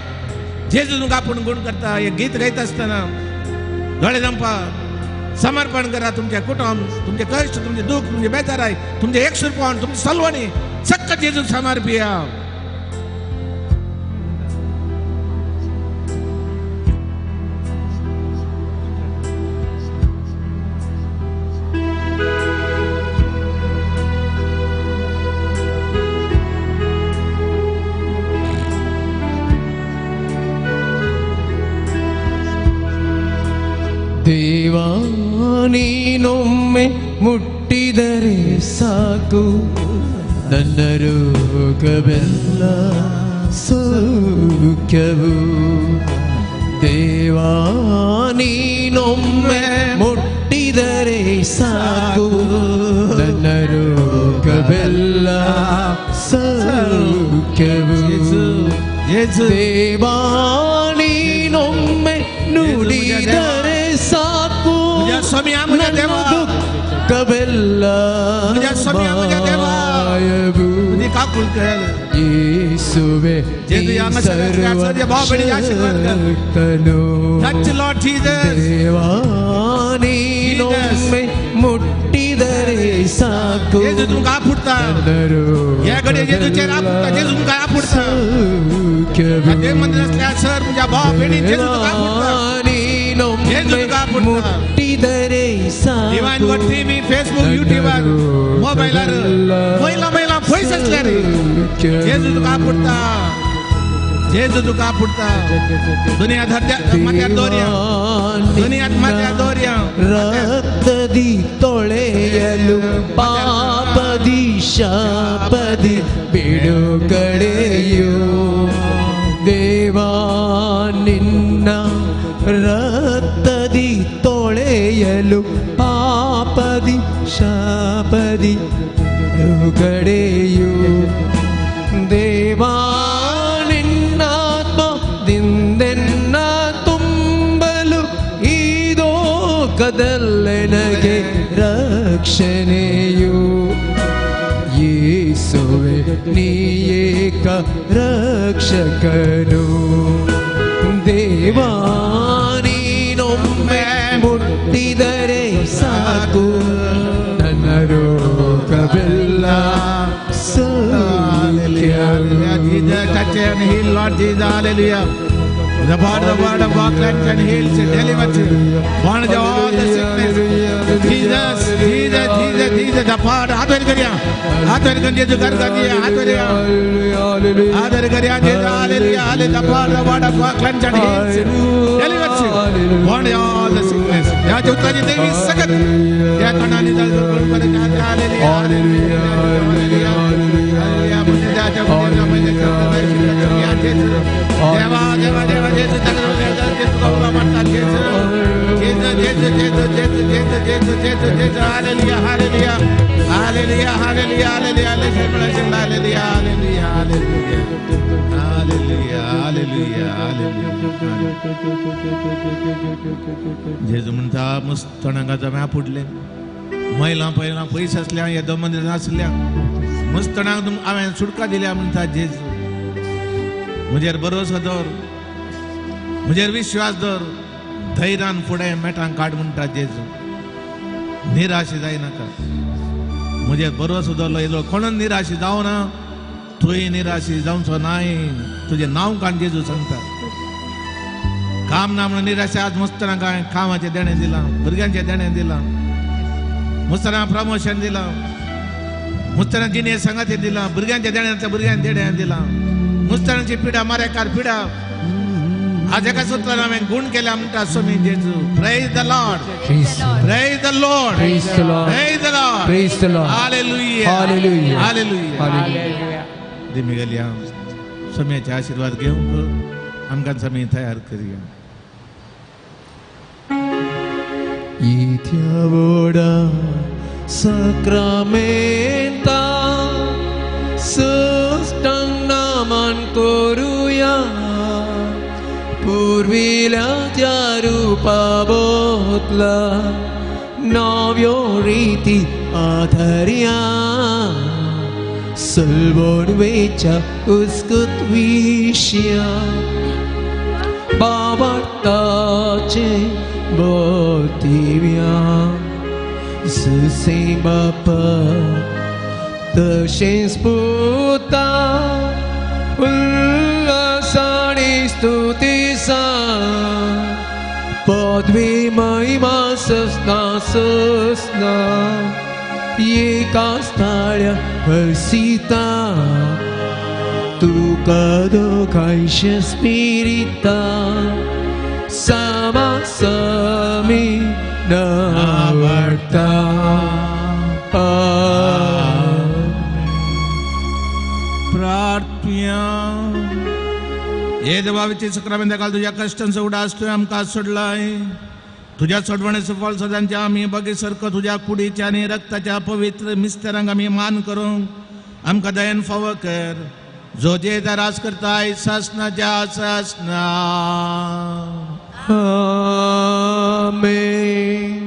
जेजू तुमकां आपूण गुण करता. हे गीत गायता आसतना दोळे दंपा, समर्पण करा. तुमचे कुटुंब, तुमचे कश्ट, तुमचे दुःख, तुमचे बेजाराय, तुमचे एकसुरपण, तुमचे सलवणी सक्क जेजूक समर्पिया. ದೇವಾ ನೀನೊಮ್ಮೆ ಮುಟ್ಟಿದರೆ ಸಾಕು, ನನ್ನ ರೋಗವೆಲ್ಲ ಸೌಖ್ಯವು. ದೇವಾ ನೀನೊಮ್ಮೆ ಮುಟ್ಟಿದರೆ ಸಾಕು, ನನ್ನ ರೋಗವೆಲ್ಲ ಸೌಖ್ಯವು. ದೇವಾ ನೀನೊಮ್ಮೆ ನುಡಿದರೆ ಸಾಕು, ನನ್ನ ದುಃಖವೆಲ್ಲ ಮಾಯವು. ಯೇಸುವೆ ಸರ್ವಶಕ್ತನು, ದೇವಾ ನೀನೊಮ್ಮೆ ಮುಟ್ಟಿದರೆ ಸಾಕು, ನೀನೊಮ್ಮೆ ಮುಟ್ಟಿದರೆ ಸಾಕು. फेसबुक युट्यूबार मोबायलार महिला महिला पयस आसल्यार जेजू तुका आपुडटा, जेजू तुका आपुडटा. दुनिया माथ्यार दवरया, दुनिया माथ्यार दवरया. ರಕ್ತದಿ ತೊಳೆಯಲು ಪಾಪದಿ ಶಾಪದಿ ಬಿಡುಗಡೆಯು. ದೇವಾ ನಿನ್ನ ರಕ್ತದಿ ತೊಳೆಯಲು ಪಾಪದಿ ಶಾಪದಿ ಬಿಡುಗಡೆಯು. ದೇವಾ ನಿನ್ನಾತ್ಮದಿಂದೆನ್ನ ತುಂಬಲು ಈ ಲೋಕದಲ್ಲೆನಗೆ ರಕ್ಷಣೆಯು. ಯೇಸುವೆ ನೀ ಏಕ ರಕ್ಷಕನು. ದೇವಾ ನೀನೊಮ್ಮೆ ಮುಟ್ಟಿದರೆ ಸಾಕು, ನನ್ನ ರೋಗವೆಲ್ಲ Touch and heal, Lord Jesus, hallelujah. The word of God cleanses and heals and delivers you. One of all the sickness. Jesus, Jesus, Jesus, Jesus, the power. हाथ करिया, हाथ करिया, Jesus कर करिया, हाथ करिया, हाथ करिया, Jesus, hallelujah, hallelujah. The power, the word of God cleanses and heals and delivers you. One of all the sickness. या चौथा जी देवी सगत या कणानी दल गुण पर जाते, hallelujah, hallelujah, hallelujah. मुझे जाते मुझे मुझे देवा देवा देवा जेजू जेजू गौरव मानता जेजू जेजू जेजू जेजू जेजू जेजू जेजू जेजू जेजू hallelujah hallelujah hallelujah hallelujah hallelujah hallelujah hallelujah hallelujah hallelujah hallelujah. जेजू म्हणता मस्तणांगा जम्या फुडले महिला पहिला पयस आसल्या हे दोन आसल्या मस्तणाक हांवें सुटका दिल्या म्हणटा जेजू. म्हजेर भरोसो दवर, म्हजेर विश्वास दवर, धैर्यान फुडें मेटां काड म्हणटा जेजू. निराश जायनाका, म्हजेर भरोसो दवरलो येदो कोणून निराश जावना, तुंय निराश जावचो नाय. तुजें नांव काड जेजू सांगता. काम ना म्हणून निराशा आज मस्तणाक हांवें कामाचें देणें दिलां, भुरग्यांचें देणें दिलां, मस्तणाक प्रमोशन दिलां, मुस्ताना जिणे संगाते दिलां, भुरग्यांच्या देण्याचं भुरग्यांच्या देण्यान दिलां. मुस्तानाची पिडा मारेकार पिडा आज एका सूत्रान हांवें गुण केल्या म्हणटा स्वामी जेजू. Praise the Lord, praise the Lord, praise the Lord, praise the Lord, praise the Lord. Hallelujah, hallelujah, hallelujah, hallelujah. दिमी गेल्या स्वामीचे आशीर्वाद घेवंक आमकां स्वामी तयार करया. इत्या व्हडा साक्रामेंता सुस्तांग नामान करुया, पुर्विल्या त्या रुपा बदला नव्यो रिती आधारया. सलबोन वेच्या उस्कत विशया बाबाचे बोतिव्या. जशें बापा तशेंच पुता उल्हासानी स्तुती सा पदवी महिमा ससना ससना एका स्थाळ्या हर्षिता. तुका दोगांयच्या स्पिरिता सामा समी नावडता. प्रार्थना. हे देवाची सक्रामेंता काल तुज्या कश्टांचो उडास तुवें आमकां सोडलाय. तुज्या सोडवणेचो फळ सदांच्या आमी बगे सारको तुज्या कुडीच्या आनी रक्ताच्या पवित्र मिस्तेरांक आमी मान करूंक आमकां दयेन फावो कर, जो जे राज करताय सासनाच्या सासना. आमेन.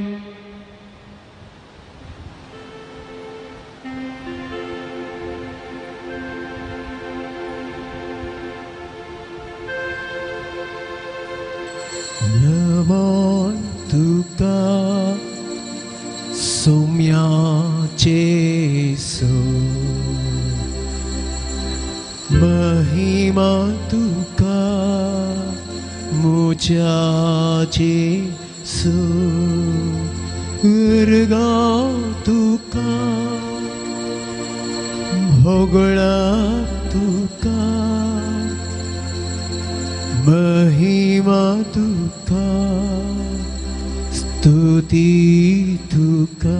नमो तुका सोम्या जेसू, महिमा तुका मुझ्या जेसू, उर्गा तुका भोगळा तुका, महिमा तुका स्तुती तुका.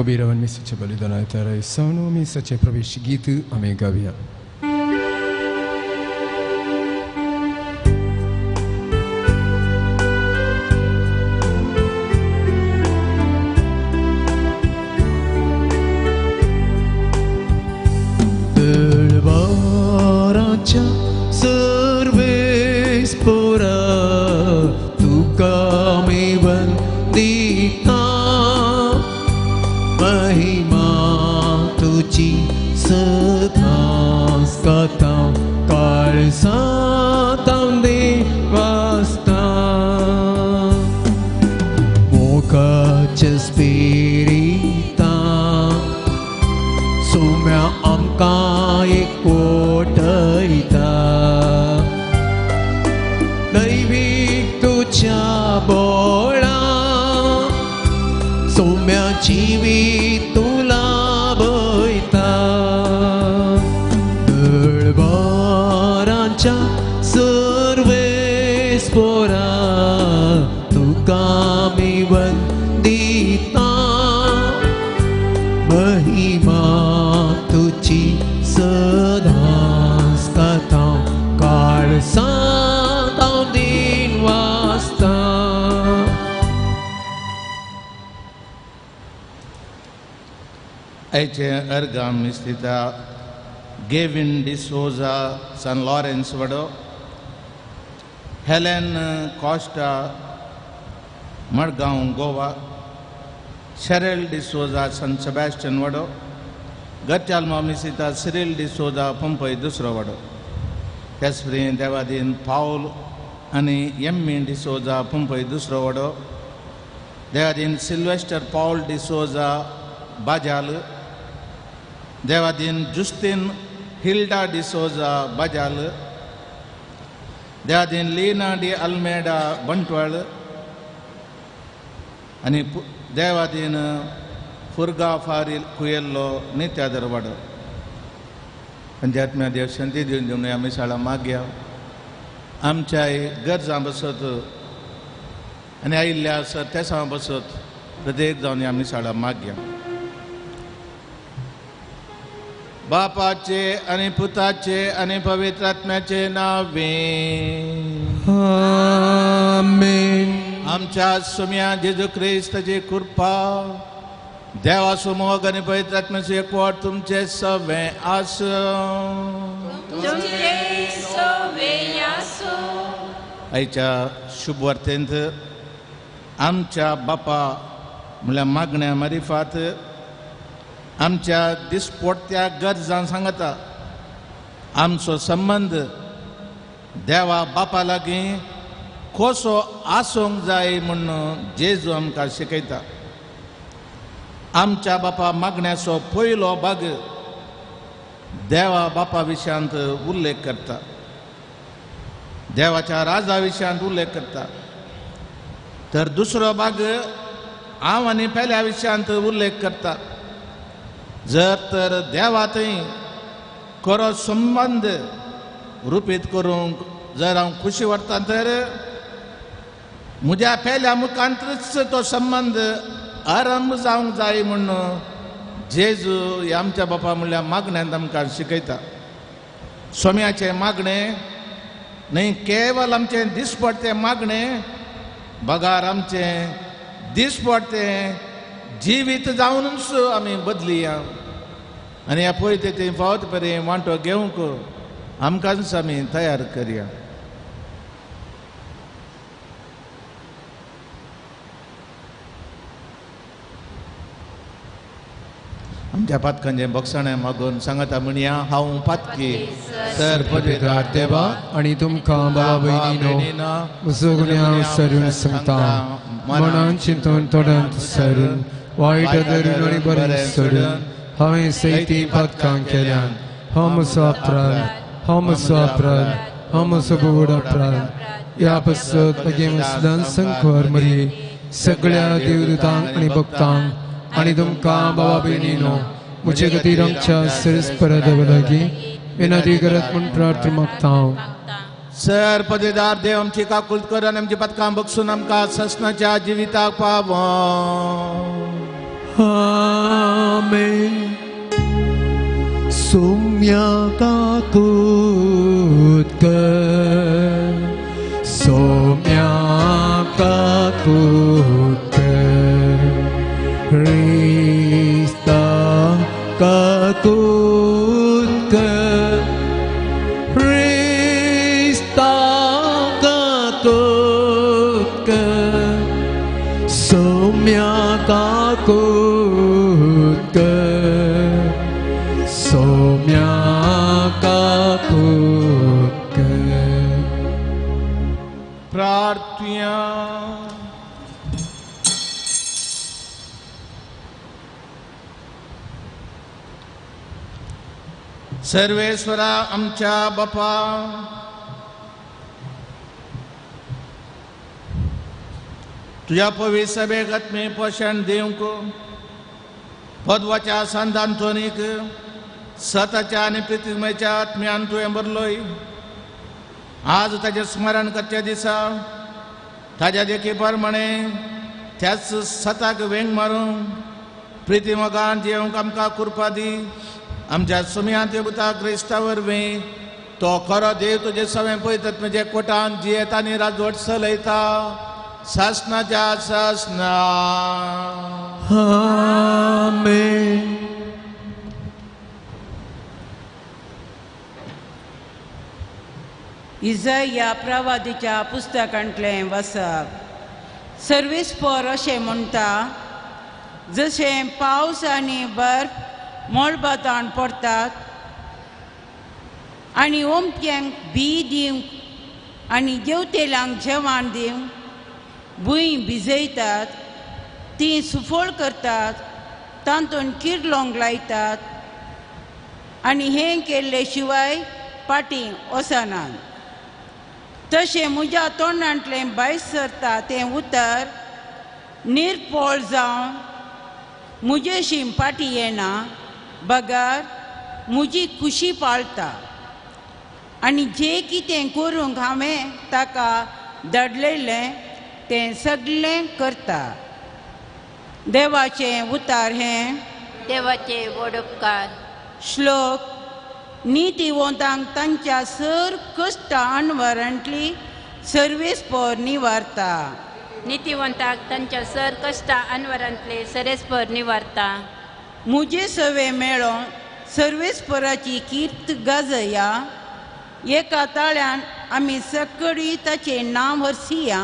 उबी रावन मिसाचें बलिदान आयतारा सावन मिसाचें प्रवेश गीत आमी गावया. तळवाराच्या सर्वेस पोरा तुका मी वंदिता, महिमा तुझी सदांच गाता, काळजांत देवासता. मोगाच्या स्पिरिता सोम्या आमकां एकवटयता, दैवीक तुज्या बोळा सोम्या जिवीत तुला बयता. दळवाराच्या सर्वेस पोरा तुका मी वंदिता, महिमा तुझी सदांच गाता, काळजांत हांव दीन वाचता. आयचे अर्गाम मिस्तिता गेविन डिसोजा सन लॉरेन्स वडो, Helen Costa Madgaon Goa, Cheryl D'Souza San Sebastian वडो, गरचालमा मिस्तिता सिरिल डिसोजा पंपय दुसरो वडो, त्याच देवादीन पावल आनी एम्मी डिसोजा पंपय दुसरो वडो, देवादीन सिल्वेस्टर पावल डिसोजा बाजाल, देवादीन जुस्तीन हिल्डा डिसोजा बाजाल, देवादीन लीना डी अल्मेडा बंटवाळ आनी देवादीन फुरगा फारील कुयेल्लो नित्या दरवाडो. आनी आत्म्या देव शांती दिवन दिवन ह्या मिसाळा मागया आमच्या गरजां बसत आनी आयिल्ल्या आसत तेसां बसत प्रत्येक जावन ह्या मिसाळा मागया. बापाचे आनी पुताचे आनी पवित्र आत्म्याचे नावे आमेन. आमच्या सुम्या जेजू क्रिस्ताची कृपा देवाचो मोग आनी पवित्र आत्म्याचो एकवट तुमचे सवे आसूं. आयच्या शुभवार्तेंत आमच्या बापा म्हणल्यार मागण्या मारिफात आमच्या दिसपोडत्या गरजां सांगता आमचो संबंद देवा बापा लागीं कसो आसूंक जाय म्हूण जेजू आमकां शिकयता. आमच्या बापा मागण्याचो पयलो भाग देवा बापा विशयांत उल्लेख करता, देवाच्या राजा विशयांत उल्लेख करता. तर दुसरो भाग हांव आनी पेल्या विशयांत उल्लेख करता. जर तर देवा थंय खरो संबंद रुपीत करूंक जर हांव खुशी व्हरता तर म्हज्या पेल्या मुखांतच तो संबंद आरंभ जावंक जाय म्हूण जेजू ह्या आमच्या बापा म्हणल्यार मागण्यांत आमकां शिकयता. सोम्याचें मागणें न्हय केवल आमचें दिसपडतें मागणें बगार आमचें दिसपडतें जिवीत जावनूच आमी बदलिया आनी ह्या पळय ते फावत परे वांटो घेवंक आमकांच आमी तयार करया. आमच्या पातकांचें बक्षाणें मागून सांगता म्हणया हांव पातकी सर पवित्र देवा आनी तुमकां बाबा भयणीनो म्हजो गुन्यांव सरून सांगता मनान चिंतून तोंडांत सरून वायट धरून आनी बरें सोडून हांवें सैती पातकां केल्यान. हो म्हजो अपराध, हो म्हजो अपराध, हो म्हजो व्हड अपराध. ह्या पासत म्हगे मुसलान संकवर मरी सगळ्या देवदूतांक आनी भक्तांक आनी तुमकां बाबा भयणीनो म्हजे खातीर आमच्या सरस्परा देवा लागीं विनंती करात म्हूण प्रार्थना मागता हांव. सर पदेदार देव आमची काकुळट कर आनी आमची पातकां बक्षून आमकां ससनाच्या जिविताक पावो. आमेन. सोम्या काकूत कर, सोम्या काकूत कर, क्रिस्ता काकूत कर, क्रिस्ता काकूत कर, सोम्या काकूत कर, सोम्या काकूत कर. प्रार्थना. सर्वेश्वरा आमच्या बापा तुज्या पवित्र सभेक आत्मी पोशण दिवंक पदवाच्या संत आंतोनीक सताच्या आनी प्रितिमेच्या आत्म्यान तुवें भरलोय. आज ताजें स्मरण करच्या दिसा ताज्या देखी प्रमाणे त्याच सताक वेंग मारूंक प्रितिमोगान जियोंक आमकां कृपा दी. आमच्या सुम्यांत पुता क्रिस्ता वरवीं तो खरो देव तुजे सवें पळयतात म्हणजे कोटान जियेता आनी राजवट चलयता सासनाच्या सासना. आमेन. इजाया प्रवादीच्या पुस्तकांतलें वाचप. सर्वेस्पर अशें म्हणटा, जशें पावस आनी बर्फ मळबांत पडटात आनी ओमक्यांक बी दिवंक आनी देवतेलांक जेवण दिवंक भूंय भिजयतात, ती सुफळ करतात, तातूंत किरलोंक लायतात आनी हें केल्ले शिवाय पाटी वचनात. तशें म्हज्या तोंडांतलें भायर सरता तें उतर निर्पोळ जावन म्हजेशी फाटी येना बगर म्हजी खुशी पाळटा आनी जें कितें करूंक हांवें ताका धाडलेलें तें सगळें करता. देवाचें उतार हें देवाचे व्हड उपकार. श्लोक. नितीवंतांक तांच्या सर कश्टां अणवरांतली सर्वेस्पर निवारता. नितीवंताक तांच्या सर कश्टां अनवरांतले सरेस्पर निवारता. म्हजे सवे मेळोन सर्वेस्पराची कीर्त गाजया. एका ताळ्यान आमी सकळी ताचें नांव हरसिया.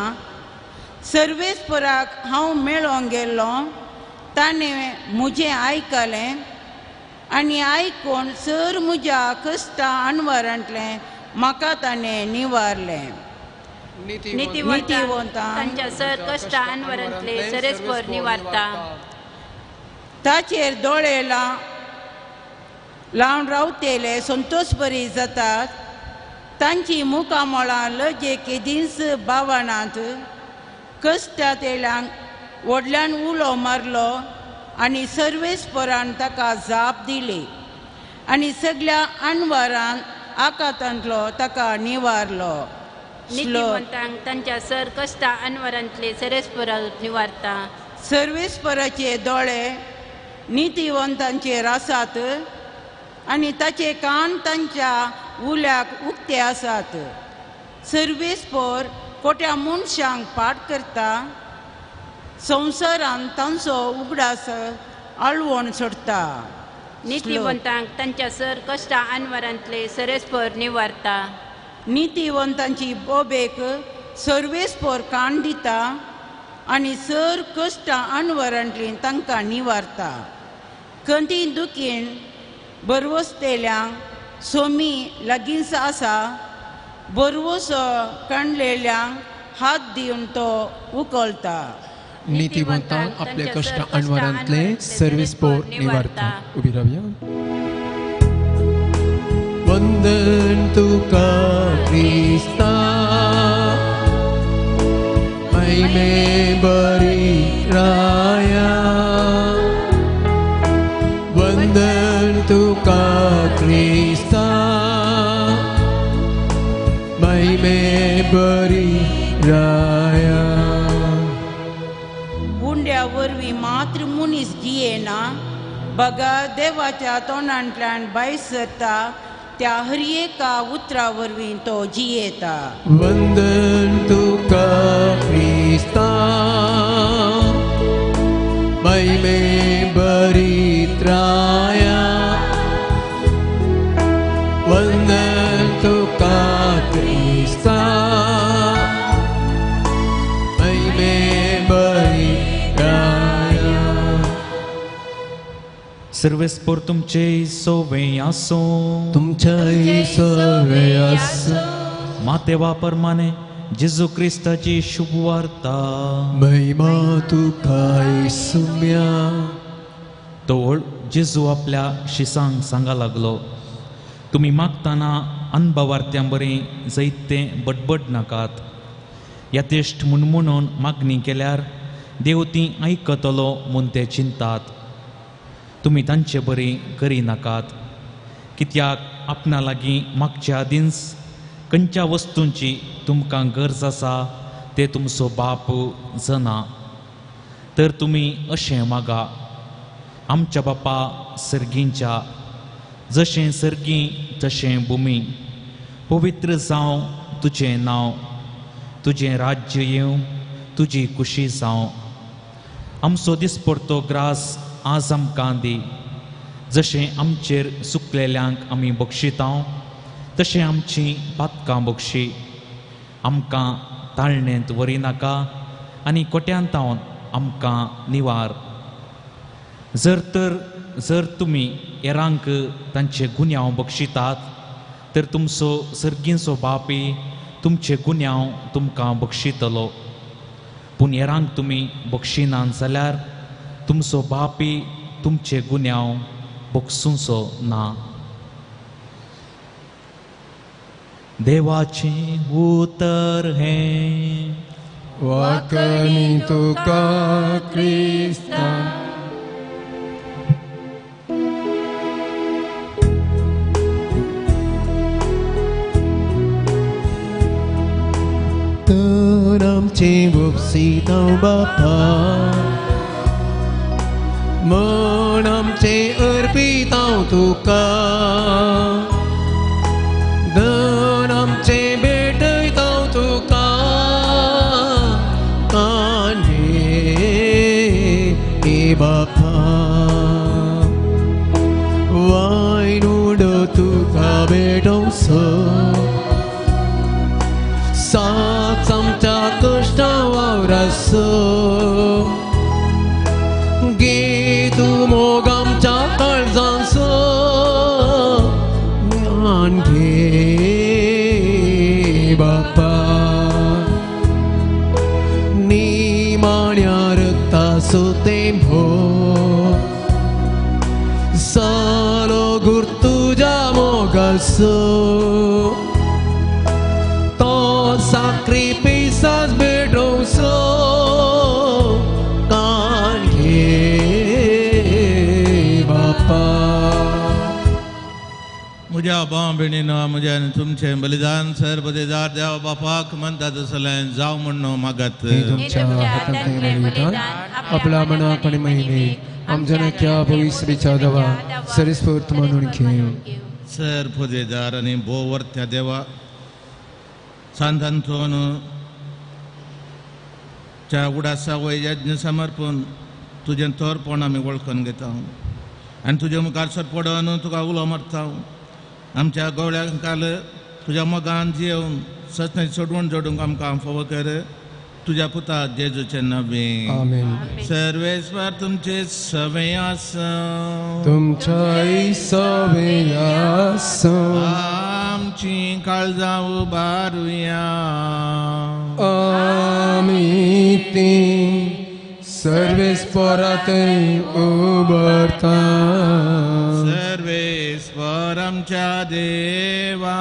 सर्वेस्पराक हांव मेळोंक गेल्लो, ताणें म्हजें आयकलें आनी आयकून सर म्हज्या कश्टां अणवरांतलें म्हाका ताणें निवारलें. नितीवंतांक तांच्या सर कश्टां अनवरांतले सरेस्पर निवारता. ताचेर दोळे लावन रावतेले संतोष बरी जातात. तांची मुखामळां लजे केदींच बावनात. कश्टांतल्यांक व्हडल्यान उलो मारलो आनी सर्वेस्परान ताका जाप दिली आनी सगळ्या अणवरान आकातांतलो ताका निवारलो. नितीवंतांक तांच्या सर कश्टां अनवरांतले सरेस्पर निवारता. सर्वेस्पराचे दोळे नितीवंतांचेर आसात आनी ताचे कान तांच्या उल्याक उक्ते आसात. सर्वेस्पर कोट्या मनशांक पाठ करता. संवसारान तांचो उगडास आळवण सोडटा. नितीवंतांक तांच्या सर कश्टां अनवरांतले सरेस्पर निवारता. नितीवंतांची बोबेक सर्वेस्पर कान दिता आनी सर कश्टां अणवरांतली तांकां निवारता. कंदी दुखीन बरवसतेल्यांक सोमी लागींच आसा. बरवसो कांडलेल्यांक हात दिवन तो उकलता. नितीवंतांक आपले कश्ट अणवरांतले सर्वेस्पर निवारता. उबी रावया. वंदन तुका क्रिस्ता, महिमे बरी राया. वंदन तुका क्रिस्ता, महिमे बरी राया. उंड्या वरवीं मात्र मनीस जियेना बगर देवाच्या तोंडांतल्यान भायर सरता त्या हर एका उतरा वरवीं तो जियेता. वंदन तुका क्रिस्ता, महिमे बरी त्राया. वंदन तुका क्रिस्ता, महिमे बरी त्राया. सर्वेस्पर तुमचे सोवे आसूं. तुमच्याय सोवे आसूं. मातेवा परमाने जेजू क्रिस्ताची शुभवार्ता. महिमा तुका येसुम्या. तो जेजू आपल्या शिसांक सांगा लागलो, तुमी मागतना अनभवार्त्यां बरें जैते बडबड नाकात. यथेश्ट म्हूण म्हणून मागणी केल्यार देव ती आयकतलो म्हूण ते चिंतात. तुमी तांचे बरी करी नाकात, कित्याक आपणा लागीं मागच्या आदींच खंयच्या वस्तूंची तुमकां गरज आसा ते तुमचो बाप जना. तर तुमी अशें मागा, आमच्या बापा सर्गींच्या, जशें सर्गीं तशें भुमी, पवित्र जावं तुजें नांव, तुजें राज्य येवं, तुजी खुशी जावं. आमचो दिसपडतो ग्रास आज आमकां दी, जशें आमचेर चुकलेल्यांक आमी बक्षितांव तशें आमची पातकां बक्षी. आमकां ताळणेंत व्हरी नाका आनी कोट्यांत आमकां निवार. जर तुमी हेरांक तांचे गुन्यांव बक्षितात तर तुमचो सर्गींचो बापी तुमचे गुन्यांव तुमकां बक्षितलो. पूण हेरांक तुमी बक्षिनात जाल्यार तुमचो बापी तुमचे गुन्यांव बक्षुचो ना. देवाचें उतर हें. वाकणी तुका क्रिस्ता. तर आमचें उपसितांव बापा, मन आमचें अर्पितांव तुका, धन आमचें भेटयतांव तुका, कान्हे बापा वायन उडो तुका भेटोवचो, साच आमच्या कश्टां वावरासो, गे तूं मोग आमच्या काळजांचो, ज्ञान घे बापा निमाण्या रक्ताचो तेंबो, सालो गुर तुज्या मोगाचो, तो साक्रिफिसास भेटोवचो, कान घे बापा. म्हज्या भाव भयणीनो, म्हज्या आनी तुमचें बलिदान सर बदेदार देव बापाक म्हणटा तसलें जावं म्हण मागत. तुमच्या हातांतलें बलिदान आपल्या मनाक आनी महिमे आमच्या नक्या पवित्रीच्या देवा सरिस्फूर्त मानून घेवं. सर पदेदार आनी भोव वर्त्या देवा सांतांतोन च्या उडासा वय यज्ञ समर्पण तुजें थोरपण आमी वळखून घेता आनी तुजे मुखार सर पडोवन तुका उलो मारता. आमच्या गवळ्या काल तुज्या मोगान जियेवन सचने सोडवण जोडूंक आमकां फावो कर तुज्या पुता जेजूचे नांवे. आमेन. सर्वेस्वर तुमचे सवे आसा, तुमच्याय सवे आसा. आमची काळजां उबारुया, आमी ती सर्वेस्परातय उबारता. सर्वेस्वर आमच्या देवा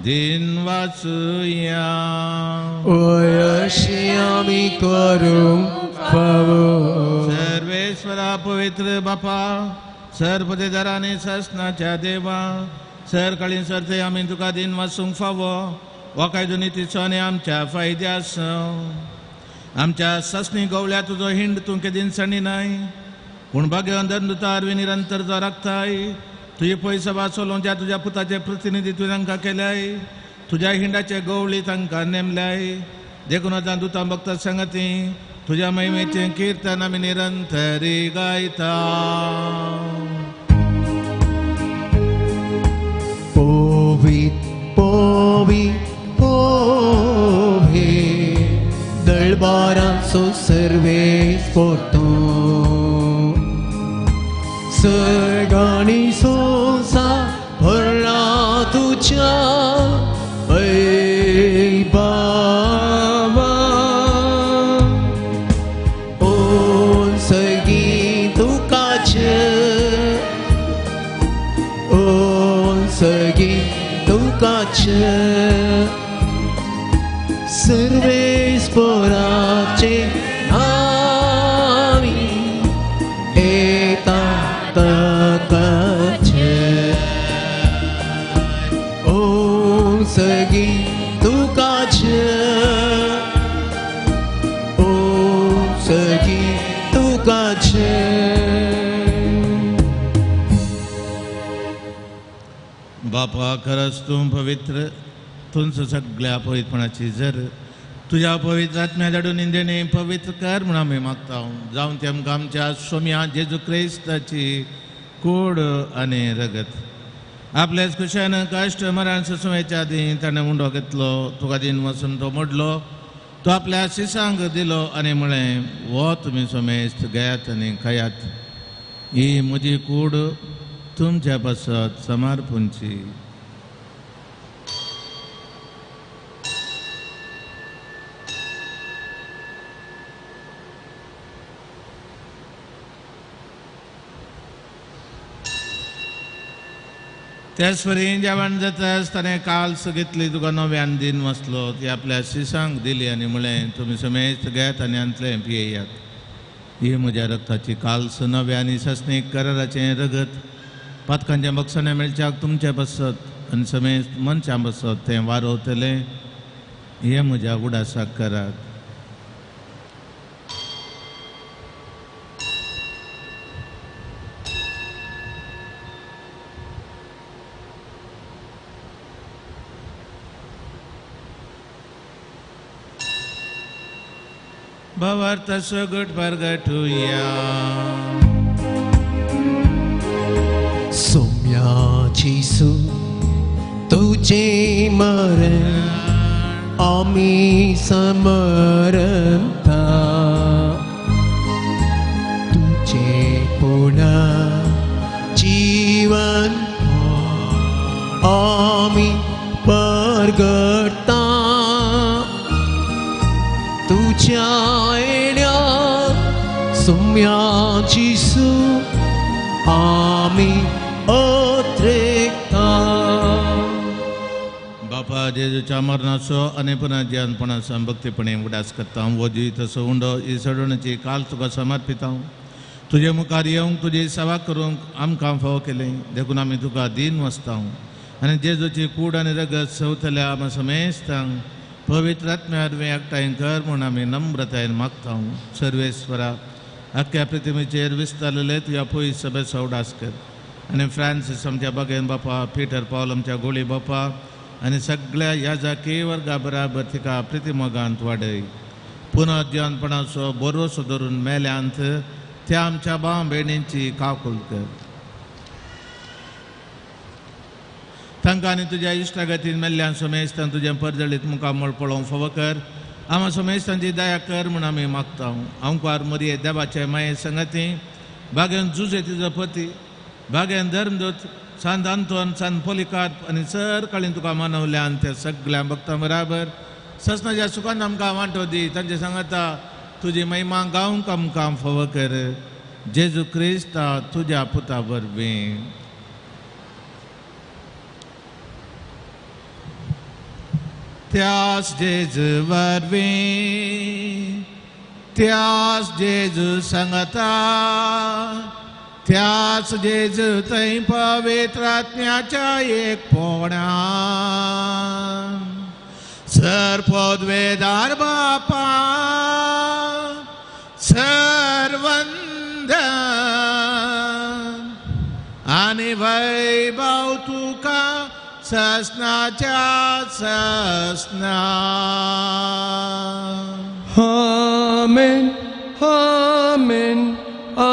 दिन वाचुया, अशी आमी करूंक फावो. सर्वेस्वरा पवित्र बापा सरपदेदारांनी ससनाच्या देवा सरकाळी सरते आमी तुका दिन वाचूंक फावो हो कायदो नितीचो आनी आमच्या फायद्याचो. आमच्या ससनी गवळ्या तुजो हिंड तूं केदीन सणी नाय, पूण भाग्यवंत दुतार निरंतर जो राखताय. तुजी पयसो वाचोवच्या तुज्या पुताचे प्रतिनिधी तुवें तांकां केल्याय, तुज्या हिंडाचे गवळी तांकां नेमल्याय. देखून आतां दुतां भक्ता सांगती तुज्या महिमेचें किर्तन आमी निरंतरी गायता. पोवी पोवी पोवी दळबारांचो सर्वेस्पोर्तो, सर्गांनी सोंसा भरला तुज्या बाबा, ओ सगी तुकाच, ओ सगी तुकाच, सर्वेस्पराचे नावी येता तकाच, ओ सगी तुकाच, ओ सगी तुकाच. बापा खरंच तूं पवित्र, तुमचो सगळ्या पवित्रपणाची जर तुज्या पवित्र आत्म्या धाडून निंदेणे पवित्र कर म्हूण आमी मागता. जावन ते आमकां आमच्या सोम्या जेजू क्रिस्ताची कूड आनी रगत आपल्याच कुशान कश्ट मरण ससुमेच्या आदीं ताणें उंडो घेतलो, तुका दिन वचून तो मोडलो, तो आपल्या शिसांक दिलो आनी म्हळें, हो तुमी सोमेस्त घेयात आनी खायात, ही म्हजी कूड तुमच्या पासत समर्पूंची. त्याच परी जेवण जाता आसतना काल्स घेतली तुका नव्यान दिन वसलो ती आपल्या शिसांक दिली आनी म्हळें तुमी समेस्त घेत आनी आंतलें पियेयात. ही म्हज्या रक्ताची काल्स नव्या आनी सस्नीक कराराचें रगत पातकांच्या बक्षाणे मेळच्याक तुमचें बसत आनी समेस्त मनशां बसत तें वारवतलें. हें म्हज्या उडासाक करात. भवार्थ सगट परगटुया. सोम्या जेसू तुझे मरण आमी समरता, तुझे पुन्हा जीवन आमी परगटता, तुझ्या येण्या सोम्या जेसू आमी अत्रेकता. बापा जेजूच्या मरणाचो आनी पुनर्जिवनपणाचो भक्तीपणे उडास करता. वो जिविताचो उंडो ही सडवणेची काल तुका समर्पिता. तुजे मुखार येवंक तुजी सेवा करूंक आमकां फावो केलें देखून आमी तुका दीन वसता. आनी जेजूची कूड आनी रगत सवतल्या आमा समेस्तांक पवित्र आत्म्या वरवीं एकठांय कर म्हूण आमी नम्रतायेन मागता. सर्वेस्वरा आख्ख्या पृथ्वीचेर विस्तारलेले तुज्या पयस सभेचो उडास कर आनी फ्रांसीस आमच्या बागेन बापा, पिटर पावल आमच्या गोळी बापा आनी सगळ्या याजाकी वर्गा बराबर तिका प्रितिमोगांत वाडय. पुनर्जिवनपणाचो भरवसो धरून मेल्यांत त्या आमच्या भाव भयणींची काकूल कर. तांकां आनी तुज्या इश्टागतीन मेल्ल्यान समेस्तान तुजें परजळीत मुखामळ पळोवंक फावो कर. आमा समेस्तांची दया कर म्हूण आमी मागता. आमकार मरये देवाचे माये संगती बागेन जुजे तिजो पती बागेन धर्मदूत सांत आंतोन सांत पोलिकार्प आनी सर काळीन तुका मानवल्यान त्या सगळ्या भक्तां बराबर ससनाच्या सुखान आमकां वांटो दी. तांचे सांगता तुजी महिमा गावंक आमकां फावो कर. जेजू क्रिस्ता तुज्या पुता वरवीं. त्यास जेजू वरवीं, त्यास जेजू सांगता, त्याच जेजू थंय पवित्र आत्म्याच्या एक पोणान सर पदवेदार बापा सर्वंदन आनी वैभव तुका ससनाच्या ससना. आमेन आमेन आमेन.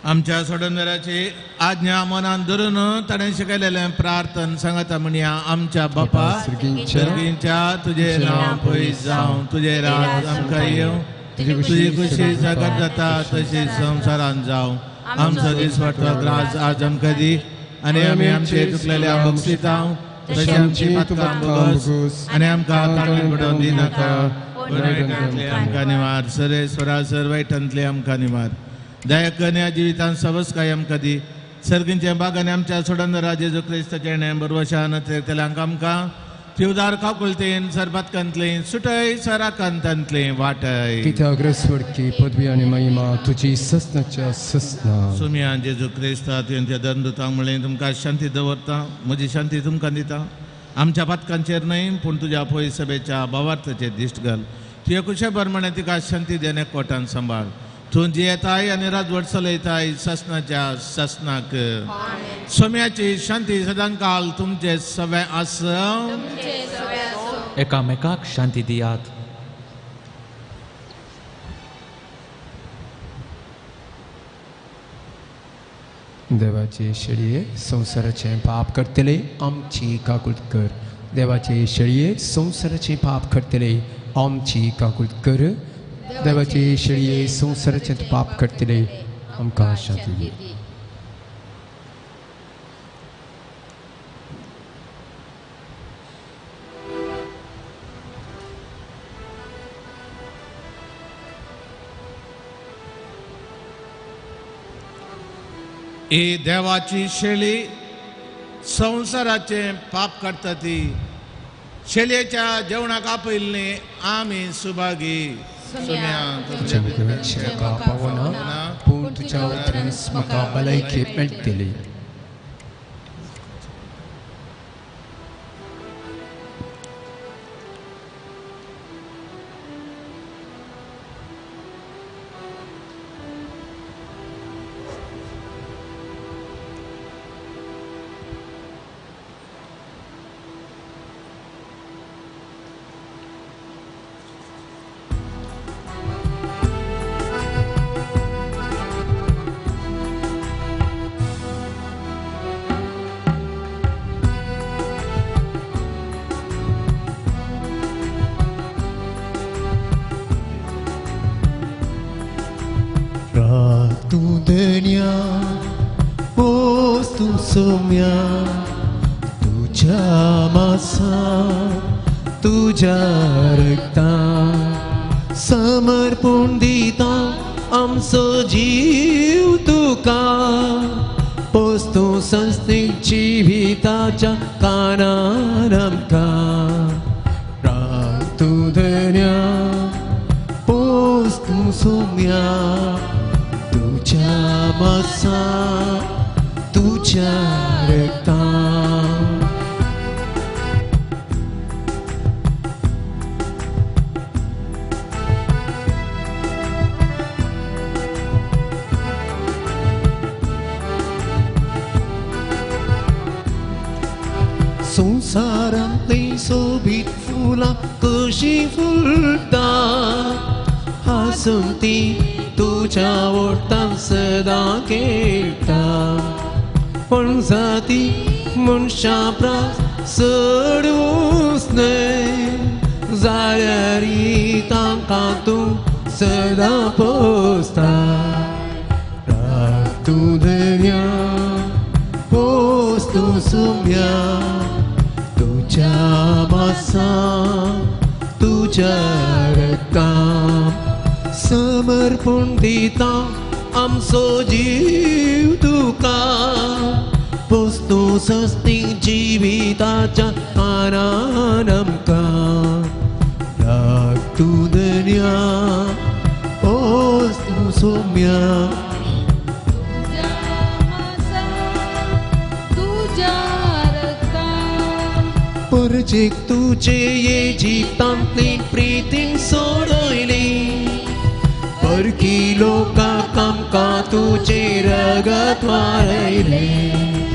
आमच्या सोडणदाराची आज्ञा मनान धरून ताणें शिकयलेलें प्रार्थन सांगता म्हणया. आमच्या बापा सर्गींच्या तुजें नांव पयस जावं, तुजें राज आमकां येवं, तुजी खुशी जगात जाता तशी संवसारान जावं. आमचो दिसवाटो ग्रास आज आमकां दी आनी आमी आमचे चुकलेल्या बक्षिता तशी आमची पातकां भोगोस आनी आमकां ताणून पडोवन दिनाका, वायटांतले आमकां निवार. सरेस्वरा सर वायटांतले आमकां निवार. दया कन्या जिवितान सवस्काय आमकां दी. सर्गींच्या बागांनी आमच्या सोडंदरा जेजू क्रिस्ताच्या नेम बरवशान तेलांक आमकां तिवदार काकुलतेन सरपातकांतले सुटय सराकांतांतले वाटय. कित्याक रसवडकी पदवी आनी महिमा तुजी ससनाच्या ससना. सुम्या जेजू क्रिस्ता तुवें त्या दंदुतांक म्हणलें तुमकां शांती दवरता, म्हजी शांती तुमकां दिता. आमच्या पातकांचेर न्हय पूण तुज्या पयस सभेच्या भावार्थाचेर दिश्ट घाल. तुज्या कुशे प्रमाणे तिका शांती देणे कोटान सांबाळ. तूं जियेताय आनी राजवट चलयताय ससनाच्या ससनाक. सोम्याची शांती सदांकाल तुमचे सवे आसं. एकामेकाक शांती दियात. देवाचे शेळये संवसाराचें पाप करतले आमची काकूत कर. देवाचे शेळये संवसाराचें पाप करतले आमची काकूत कर. देवाचे शेळये संवसाराचें पाप करतले आमकां शांती दी. ही देवाची शेळी संवसाराचें पाप काडटा ती शेळयेच्या जेवणाक आपयल्ली आमी सुभागी. तुज्या म्हाका पावना पूण तुज्या उतरान म्हाका भलायकी मेळटली. तुझ्या मासा तुझ्या रक्ता समर्पण दिता आमचो जीव तुका पोस्तू संस्थेक जिविताच्या कानार आमकां राग तूं धन्या पोस तूं सोम्या तुझ्या मासा तुझ्या रक्ता. संवसारांतली सोबीत फुलां कशीं फुलता हांसून ती तुज्या ओठान सदां खेळटा पूण जाती मनशां प्रास चड ऊंच न्हय जाल्यार तांकां तूं सदां पोसता. राग तूं धन्या पोस तूं सोम्या तुझ्या मासा तुझ्या रक्ता समर्पण दिता आमचो जीव तुका पोस्तू सस्ती जिविताच्या कानान आमकां राग तूं धन्या पोस तूं सोम्या परजेक तुजे ये जितांतली प्रितीन सोडयली परकी लोकांक आमकां तुजें रगत वारयलें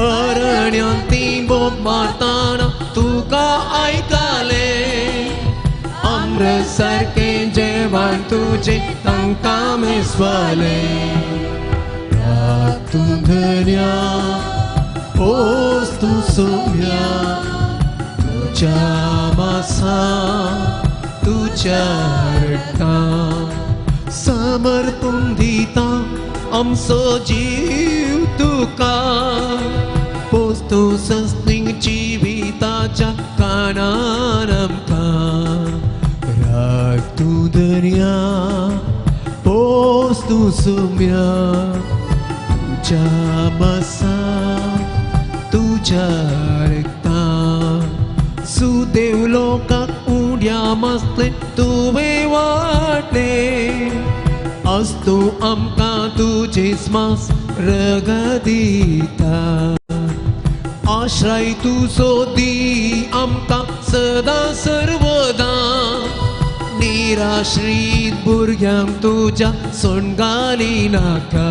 अरण्यांत ती बोब मारतना तुका आयकलें अमृत सारकें जेवण तुजें तांकां मेसवलें. राग तूं धन्या पोस तूं सोम्या तुझ्या मासा तुझ्या रक्ता समर्पण दिता आमचो जीव तुका पोस तूं संस्थीक जिविताच्या कानार आमकां राग तूं धन्या पोस तूं सोम्या तुझ्या मासा तुझ्या रक्ता. सुदेव लोकांक उड्या मासलें तुवें वाटलें अस्तू आमकां तुजें मास रगत दिता आश्रय तुजो दी आमकां सदां सर्वदां निराश्रीत भुरग्यांक तुज्या सोंड नाका.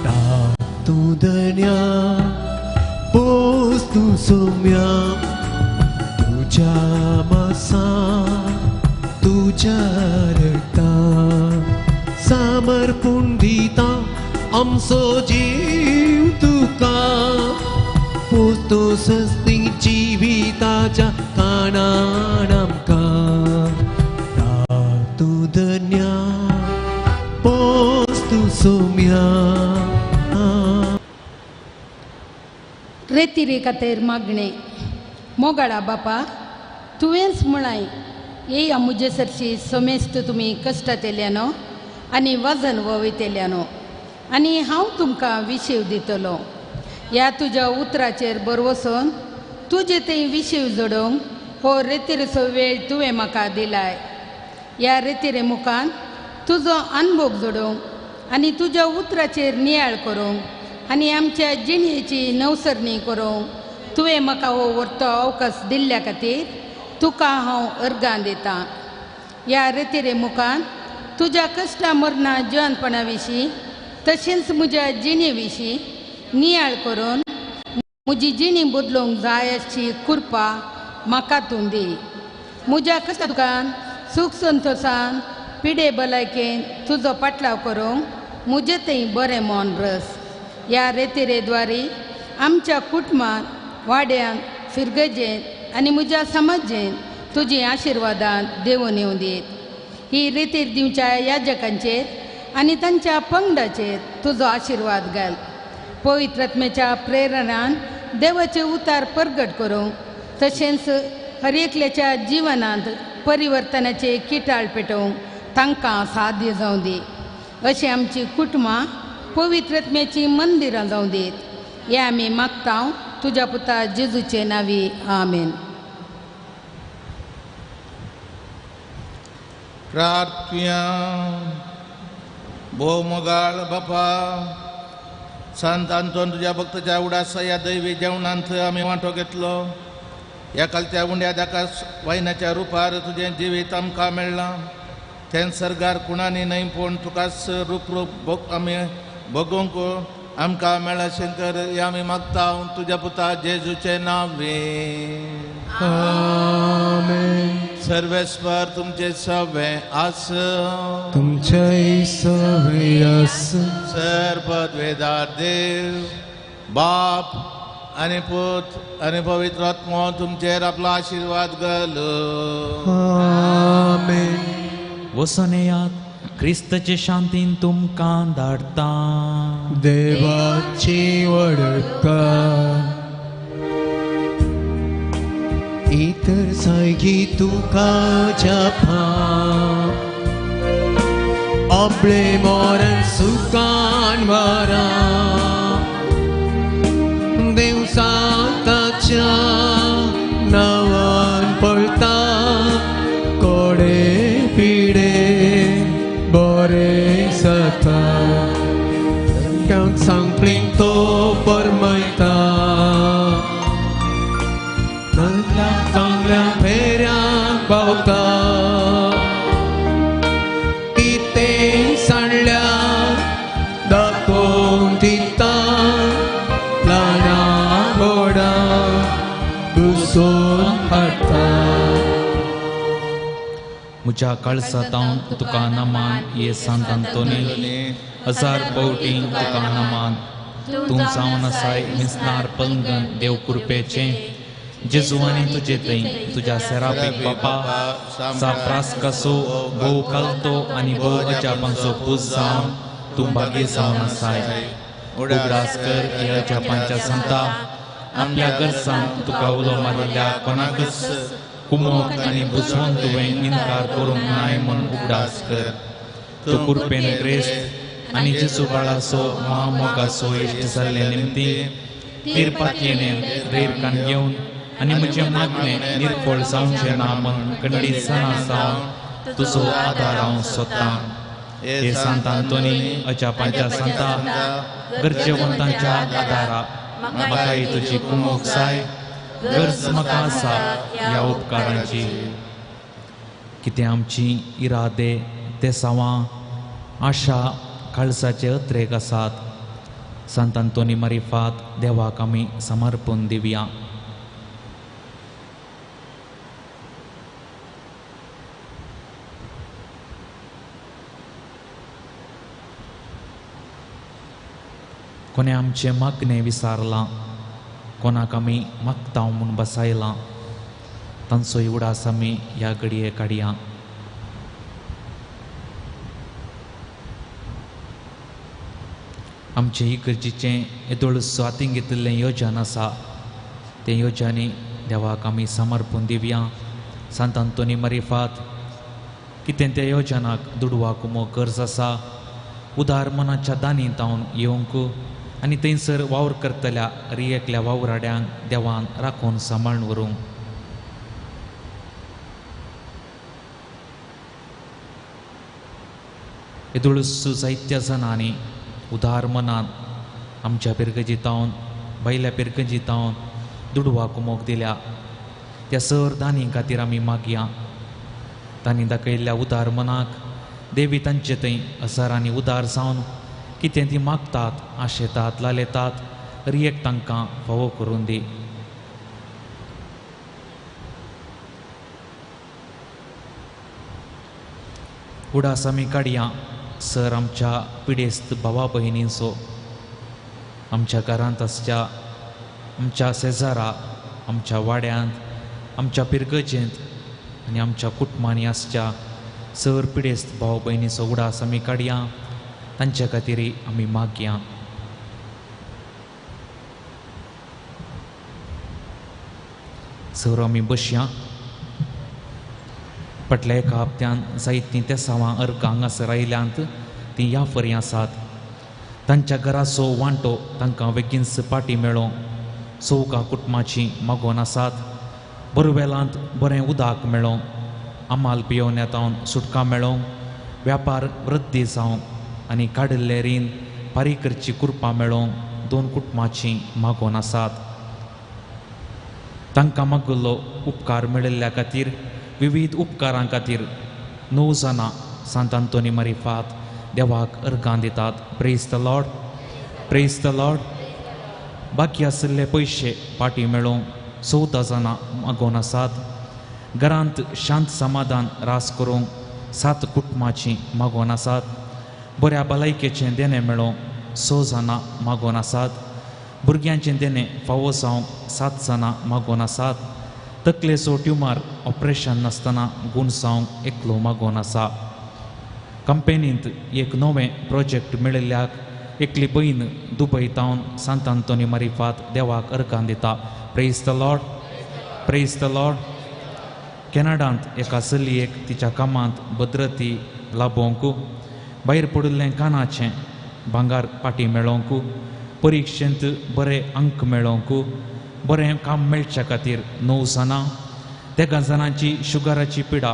राग तूं धन्या पोस तूं सोम्या तुझ्या मासा तुझ्या रक्ता समर्पण दिता आमचो जीव तुका पोस तूं सस्ती जिविताच्या कानान आमकां राग तूं धन्या पोस तूं सोम्या. रेतिरे खातीर मागणें. मोगाळा बापा तुवेंच म्हळाय येया म्हजे सरशी समेस्त तुमी कश्टांतल्यानो आनी वजन वयतल्यानो आनी हांव तुमकां विशेव दितलो. ह्या तुज्या उतराचेर बरवसून तुजे थंय विशेव जोडोवंक हो रेतिरेचो वेळ तुवें म्हाका दिलाय. ह्या रेतिरे मुखान तुजो अनभोग जोडोवंक आनी तुज्या उतराचेर नियाळ करूंक आनी आमच्या जिणेची नवसरणी करूंक तुवें म्हाका हो व्हरतो अवकाश दिल्ल्या खातीर तुका हांव अर्गां दितां. ह्या रेतिरे मुखान तुज्या कश्टा मरणां जिवनपणा विशीं तशेंच म्हज्या जिणे विशीं नियाळ करून म्हजी जिणी बदलूंक जाय अशी कृपा म्हाका तूं दी. म्हज्या कश्टा तुकान सूख संतोशान पिडे भलायकेन तुजो पाटलाव करूंक म्हजें थंय बरें मन रस. ह्या रेतिरेद्वारी आमच्या कुटुंबांत, वाड्यांत, फिरगजेंत आनी म्हज्या समाजेंत तुजी आशिर्वादान देवून येवं दीत. ही रेतीर दिवच्या याजकांचेर आनी तांच्या पंगडाचेर तुजो आशिर्वाद घाल. पवित्र आत्म्याच्या प्रेरणान देवाचे उतार परगट करूंक तशेंच हर एकल्याच्या जिवनांत परिवर्तनाचे किटाळ पेटोवंक तांकां साध्य जावं दी. अशीं आमची कुटुंबां पवित्र आत्म्याचीं मंदिरां जावं दीत. हें आमी मागता तुज्या पुता जेजूचे नांवी. आमेन. प्रार्थया. भोव मोगाळ बापा, संत आंतोन तुज्या भक्ताच्या उडासा ह्या दैवी जेवणांत आमी वांटो घेतलो. ह्या कालच्या उंड्या दाका वायनाच्या रुपार तुजें जिवीत आमकां मेळ्ळां. तें सर्गार कुणांनी न्हय पूण तुकाच रूप रूप आमी भोगूंक आमकां मेळ्ळा शंकर हे आमी मागता तुज्या पुता जेजूचे नांवे. आमेन. सर्वेस्वर तुमचे सवे आस, तुमचे सवे आस. सर्वद्वेदार देव बाप आनी पूत आनी पवित्र आत्मो तुमचेर आपलो आशिर्वाद घालो. आमेन. वचोन येयात, क्रिस्ताचे शांतीन तुमकां धाडटा. देवाची वडका इतर सायगी तुका जापा आपले मरण सुकान वारा देव सांताच्या नावान पळता कोडे पिडे बरे जाता सांगप्लींग तो परमयता चांगल्या फेऱ्याक पावता कितें सांडल्या दाखोवन दिता ल्हाना व्हडा घुसोवन हाडटा. म्हज्या काळसांत तुका नमान ये सांत आंतोनी, हजार पावटी तुका नमान. तूं जावन आसाय मिसनार पलंगन देव कृपेचें जेजू आनी तुजे थंय तुज्या सेरापीक बापा साफ्रास्कासो भोव कालतो आनी भोव अजापांचो पूज जावन तूं भागी जावन आसाय. उगडास कर ह्या अजापांच्या संता आपल्या गरजांक तुका उलो मारिल्ल्या कोणाकच कुमोक आनी बुजोवन तुवें इनकार करूंक नाय म्हूण उगडास कर. तूं कृपेन क्रिस्त आनी जेजू बाळाचो महामोगाचो इश्ट जाल्ले निमती तीरपातयेने रेरकान घेवन आनी म्हजें मागणें निर्फळ जावचें ना म्हूण खंडीत जाणा जावन तुजो आदार हांव सोदतां. हे सांत आंतोनी अजापांच्या संता गरजेवंतांच्या आदारा म्हाकाय तुजी कुमोक जाय. गरज म्हाका आसा ह्या उपकारांची. कितें आमची इरादे तेसांवां आशा काळजाचे अत्रेक आसात. सांत आंतोनी मारिफात देवाक आमी समर्पण दिवया. कोणें आमचें मागणें विसारलां, कोणाक आमी मागता म्हूण बसायलां, तांचो उडास आमी ह्या घडये काडया. आमचें इगर्जेचें येदोळ हातीन घेतिल्लें योजन आसा, तें योजनी देवाक आमी समर्पण दिवया. सांत आंतोनी मारिफात कितें त्या योजनाक दुडवा कुमो गरज आसा उदार मनाच्या दानी तावन येवंक आनी थंयसर वावर करतल्या रियेकल्या वावराड्यांक देवान राखून सांबाळून व्हरूंक. येदोळूस जायत्या जाणांनी उदार मनान आमच्या पिरगजीतावन भायल्या पिरगजीतावन दुडवाक मोग दिल्या त्या सर दानी खातीर आमी मागया. तांणी दाखयल्ल्या उदार मनाक देवी तांचे थंय हजारांनी उदार जावन कितें ती मागतात, आशेतात, लालेतात, रियेक तांकां फावो करून दी. उडास आमी काडया सर आमच्या पिडेस्त भावा भयणींचो, आमच्या घरांत आसच्या, आमच्या शेजारा, आमच्या वाड्यांत, आमच्या पिरगजेंत आनी आमच्या कुटुंबांनी आसच्या सर पिडेस्त भाव भयणीचो उडास आमी काडया. तांच्या खातीर आमी मागया. सर आमी बसया. फाटल्या एका हप्त्यान जायतीं तेसांवां अर्गां हांगासर आयल्यांत तीं ह्या फरी आसात. तांच्या घराचो वांटो तांकां बेगीनच पाटी मेळो. चौगां कुटुंबाचीं मागोवन आसात. बोरवेलांत बरें उदक मेळो, आमाल पियोवण्यातावन सुटका मेळो, व्यापार वृद्धी जावं आनी काडिल्लें रीण फारीक करची कृपा मेळोवंक दोन कुटुंबाचीं मागोवन आसात. तांकां मागिल्लो उपकार मेळिल्ल्या खातीर विविध उपकारां खातीर 9 जाणां सांत आंतोनी मारिफात देवाक अर्गां दितात. Praise the Lord, praise the Lord. बाकी आशिल्ले पयशे पाटी मेळोवंक 14 जाणां मागोवन आसात. घरांत शांत समाधान रास करूंक 7 कुटुंबाचीं मागोवन आसात. बऱ्या भलायकेचें देणें मेळोवंक 6 जाणां मागोवन आसात. भुरग्यांचें देणें फावो जावंक 7 जाणां मागोवन आसात. तकलेचो ट्युमर ऑपरेशन नासतना गूण जावंक एकलो मागोवन आसा. कंपेनींत एक नवें प्रोजेक्ट मेळिल्ल्याक एकली भयण दुबय तावन सांत आंतोनी मारिफात देवाक अर्गां दिता. Praise the Lord, praise the Lord. कॅनडांत एका चलयेक तिच्या कामांत भद्रती लाभोवंक, भायर पडिल्लें कानाचें भांगार पाटी मेळोवंक, परिक्षेंत बरे अंक मेळोवंक, बरें काम मेळच्या खातीर 9 जाणां, 3 जाणांची शुगराची पिडा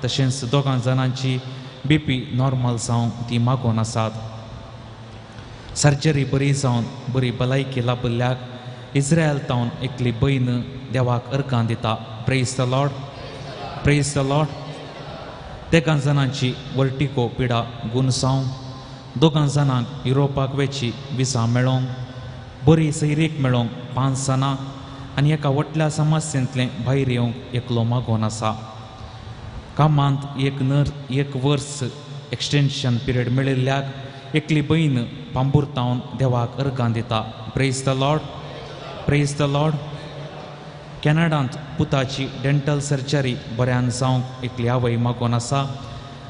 तशेंच 2 जाणांची बीपी नॉर्मल जावंक ती मागोवन आसात. सर्जरी बरी जावन बरी भलायकी लाभिल्ल्याक इस्रायल तावन एकली भयण देवाक अर्गां दिता. Praise the Lord, praise the Lord. 3 जाणांची वर्टिको पिडा गूण जावंक, 2 जाणांक युरोपाक वेची विसा मेळोवंक, बरी सैरीक मेळोवंक 5 जाणां आनी एका व्हडल्या समस्येंतलें भायर येवंक एकलो मागोवन आसा. कामांत एक वर्स एक्सटेन्शन पिरियड मेळिल्ल्याक एकली भयण पांबुरतावन देवाक अर्गां दिता. Praise the Lord, praise the Lord. कॅनडांत पुताची डेंटल सर्जरी बऱ्यान जावंक एकली आवय मागोवन आसा.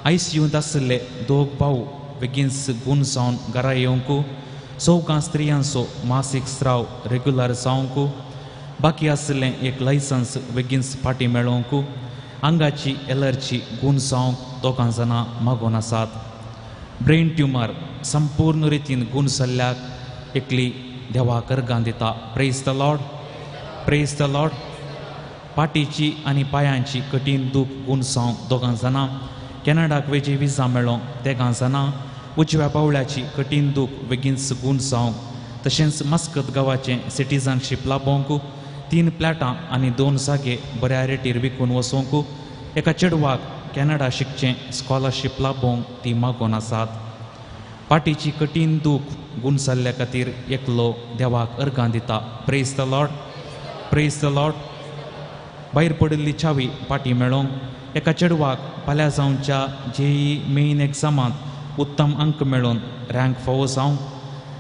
आयसीयूंत आशिल्ले 2 भाव बेगीनच गूण जावन घरा येवंक, 4 स्त्रियांचो मासीक स्राव रेगुलर जावंक, बाकी आशिल्लें एक लायसन्स बेगीनच फाटीं मेळोवंक, आंगाची एलर्जी गूण जावंक 2 जाणां मागोवन आसात. ब्रेन ट्युमर संपूर्ण रितीन गूण जाल्ल्याक एकली देवाक अर्गां दिता. Praise the Lord, praise the Lord. पाटीची आनी पांयांची कठीण दूख गूण जावंक 2 जाणां, कॅनडाक वेची विजा मेळोवंक 3 जाणां, उजव्या पावळ्याची कठीण दूख बेगीनच गूण जावंक तशेंच मस्कत गांवाचें सिटीजनशीप लाभोवंक, 3 प्लॅटां आनी 2 जागे बऱ्या रेटीर विकून वचोवंक, एका चेडवाक कॅनडा शिकचें स्कॉलरशीप लाभोवंक ती मागोवन आसात. पाटीची कठीण दूख गूण जाल्ल्या खातीर एकलो देवाक अर्गां दिता. Praise the Lord, praise the Lord. भायर पडिल्ली चावी पाटी मेळोवंक, एका चेडवाक फाल्यां जावच्या जेई मेन एग्जामांत उत्तम अंक मेळोवन रँक फावो जावंक,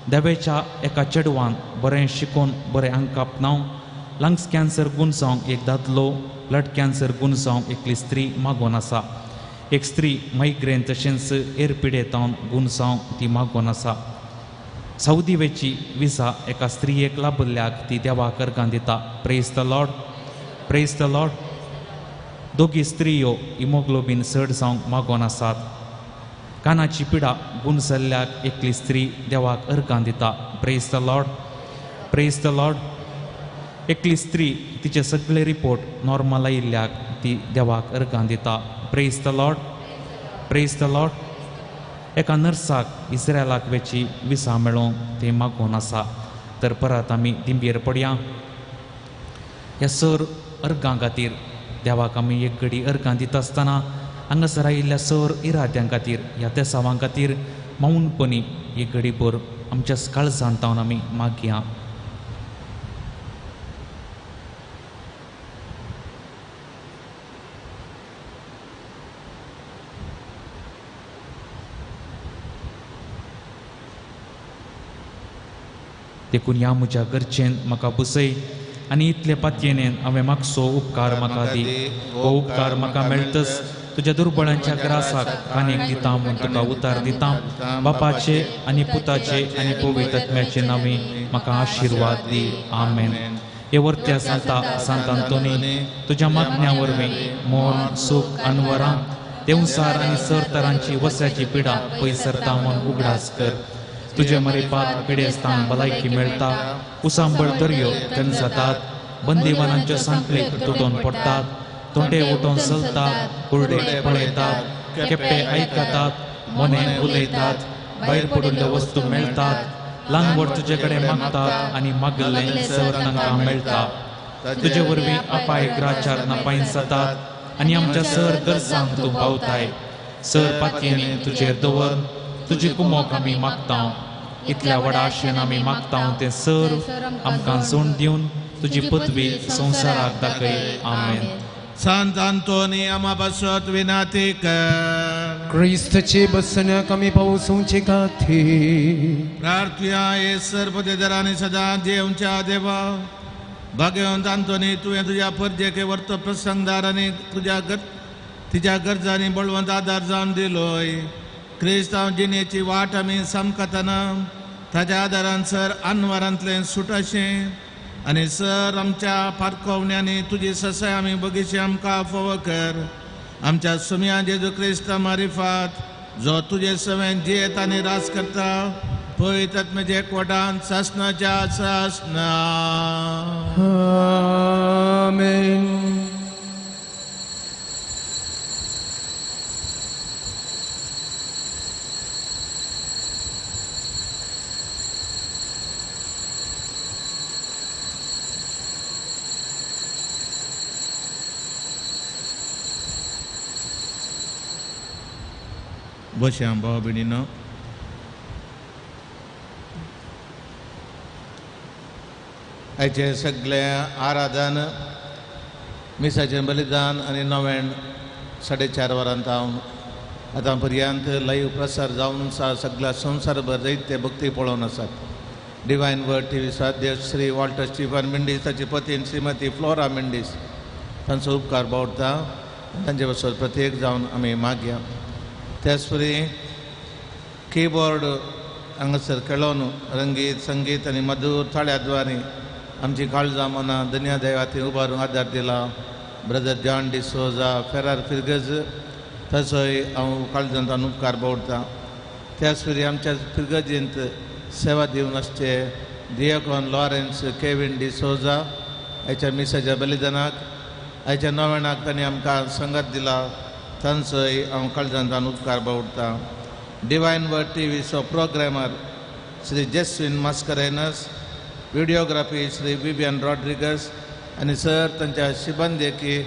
देवेच्या एका चेडवान बरें शिकोवन बरें अंक आपणावंक, लंग्स कॅन्सर गूण जावंक एक दादलो, ब्लड कॅन्सर गूण जावंक एकली स्त्री मागोवन आसा. एक स्त्री मायग्रेन तशेंच एर पिडेतावन गूण जावंक ती मागोवन आसा. सौदी वेची विसा एका स्त्रियेक लाभिल्ल्याक ती देवाक अर्गां दिता. Praise the Lord, praise the Lord. 2 स्त्रियो हिमोग्लोबीन चड जावंक मागोवन आसात. कानाची पिडा गुण जाल्ल्याक एकली स्त्री देवाक अर्गां दिता. Praise the Lord, praise the Lord. एकली स्त्री तिचे सगळे रिपोर्ट नॉर्मल आयिल्ल्याक ती देवाक अर्गां दिता. Praise the Lord, praise the Lord. एका नर्साक इस्रायलाक वेची विसा मेळोवंक ती मागून आसा. तर परत आमी दिंबेर पडया. ह्या सर अर्गां खातीर देवाक आमी एक घडी अर्गां दिता आसतना हांगासर आयिल्ल्या सर इराद्यां खातीर, ह्या देसावां खातीर मौनपणी एक घडीभर आमच्या काळजांत तावन आमी मागया. देखून ह्या म्हज्या गरजेन म्हाका बसय आनी इतले पातयेनेन हांवें मागसो उपकार म्हाका दी. हो उपकार म्हाका मेळटच तुज्या दुर्बळांच्या ग्रासाक कानीक दिता म्हूण तुका उतार दिता. बापाचे आनी पुताचे आनी पवित्र आत्म्याचे नांवी म्हाका आशिर्वाद दी. आमेन. हे वर्त्या सांता सांत आंतोनी, तुज्या मागण्या वरवीं मोन सूख अनवरां देंवसार आनी सर तरांची वस्याची पिडा पयस सरता म्हूण उगडास कर. तुजे मरेपात पिडेस्तांक भलायकी मेळटा, उसांबळ दर्यो थंड जातात, बंदीवानांच्यो सांखळी तुटोवन पडटात, तोंडे उठोवन चलतात, कुरडे पळयतात, केप्पे आयकतात, मोने उलयतात, भायर पडिल्ल्यो वस्तू मेळटात, ल्हान व्हड तुजे कडेन मागतात आनी मागिल्लें सर तांकां मेळटा. तुजे वरवीं अपाय ग्राचार नापायन जातात आनी आमच्या सर गरजांक तूं पावताय. सर पातयेनी तुजेर दवर तुजी कुमोक आमी मागता. इतल्या व्हडा आशेन आमी मागता तें सर आमकां सोड दिवन तुजी पदवी संवसाराक दाखय. आमेन. सांत आंतोनी आमा पासत विनाती कर. क्रिस्तचे बसण्याक आमी पावसुचे खातीर प्रार्थुया. हे सर पदेदारांनी सदां जेवच्या देवा भाग्यवंत आंतोनी, तुवें तुज्या परजेके वर्त प्रसंगदार आनी तुज्या तिच्या गरजांनी बळवंत आदार जावन दिलोय. क्रिस्तांव जिणेची वाट आमी सामकातना ताच्या आदारान सर अनवरांतलें सुटाशें आनी सर आमच्या पारखोवण्यांनी तुजी ससाय आमी बगीचे आमकां फावो कर. आमच्या सुमया जेजू क्रिस्ता मारिफात जो तुजे सवें जियेत आनी राज करता पळयत आत्म्याच्या एकवटान सासनाच्या सासना. आमेन. बशे भाव भयणीनो. आयचें सगळें आराधन मिसाचें बलिदान आनी नव्यान 4:30 वरां तावन आतां पर्यंत लायव प्रसार जावन आसा. सगळ्या संवसारभर जायते भक्ती पळोवन आसात. डिवायन वर्ड टी व्ही साध्य श्री वॉल्टर स्टीफन मेंडीस, ताची पतीन श्रीमती फ्लोरा मेंडीस तांचो उपकार बावडटा. तांचे पासत प्रत्येक जावन आमी मागया. त्याच परी किबोर्ड हांगासर खेळोवन रंगीत संगीत आनी मधूर थाळ्या द्वारे आमची काळजां मनां दन्या देवा थंय उबारून आदार दिला. ब्रदर जॉन डिसोजा फेरार फिरगज तसोय हांव काळजांत उपकार बावडटा. त्याच परी आमच्या फिरगजींत सेवा दिवन आसचे दियकॉन लॉरेन्स केवीन डिसोजा आयच्या मिसाच्या बलिदानाक आयच्या नव्याणाक तांणी आमकां संगत दिला तांचोय हांव काळजांत उपकार बावडटा. डिवायन वर्ड टी व्हीचो programmer Shri Jeswin Mascarenhas, videography Shri Vivian Rodrigues आनी सर तांच्या शिबंदेकी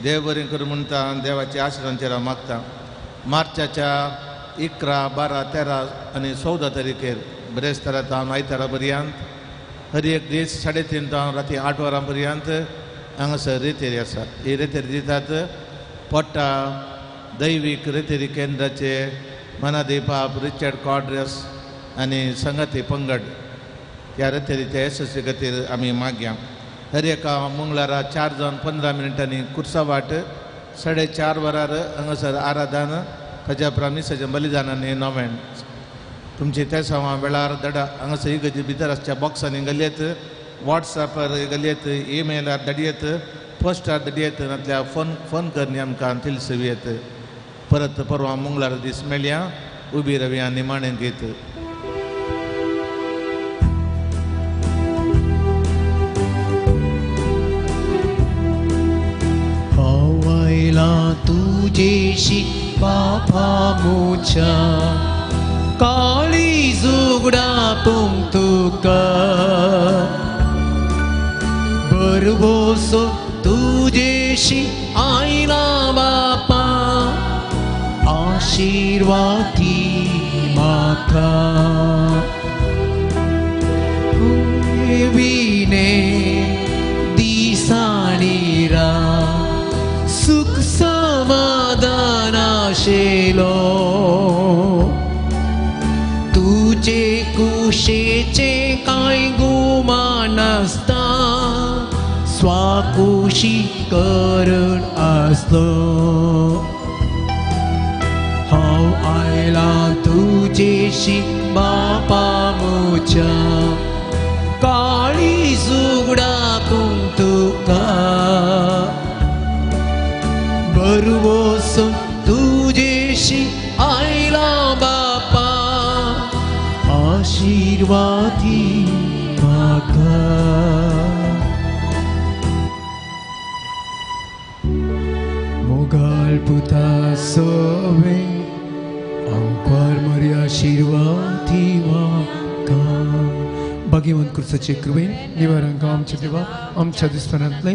देव बरी करूं म्हणटा आनी देवाची आशिर्वादांचेर हांव मागता. मार्चाच्या 11, 12, 13 आनी 14 तारखेर बिरेस्तारा तावन आयतारा पर्यंत हर एक दीस 3:30 तावन राती 8 वरां पर्यंत हांगासर रेतेरी आसा. ही रेतेरी दितात पोट्टा दैवीक रेतेरी केंद्राचे मनादी पाप रिचर्ड कॉड्रस आनी संगती पंगड ह्या रेतेरीच्या येसस्वी खातीर आमी मागया. हर एका मंगळारा 4 जावन 15 मिनटांनी कुर्सावाट 4:30 वरार हांगासर आराधन ताच्या उपरांत मिसाचें बलिदान आनी नोवेन. तुमची तेसांवां वेळार दडा हांगासर इगर्जे भितर आसच्या बॉक्सांनी घालयत, वॉट्सॅपार घालयत, ईमेलार धाडयत, पोस्टार धाडयत, नातल्यार फोन फोन करणी आमकां तिलसवी येत. परत परवा मंगळार दीस मेळया. उबी रावया निमाणें गीत. हांव आयलां तुजेशी बापा म्हज्या काळीज उगडापूंक तुका बरबोसो तुजेशी आयलां बापा आशिर्वादी म्हाका विने दिसांनी रात सुख समाधान आशिल्लो तुजे कुशेचे कांय गुमान नासता स्वाकुशी करण आसलो हांव आयलां तुजेशी बापा म्हज्या काळीज उगडाकूंक तुका बरवोसो तुजेशी आयलां बापा आशिर्वादी म्हाका. मोगाळ पुता सोवे अंकार मरी आशिर्वादी म्हाका. भाग्यवंत क्रुसाचे कृपेन निवारांक आमच्या देवा आमच्या दुस्मानांतले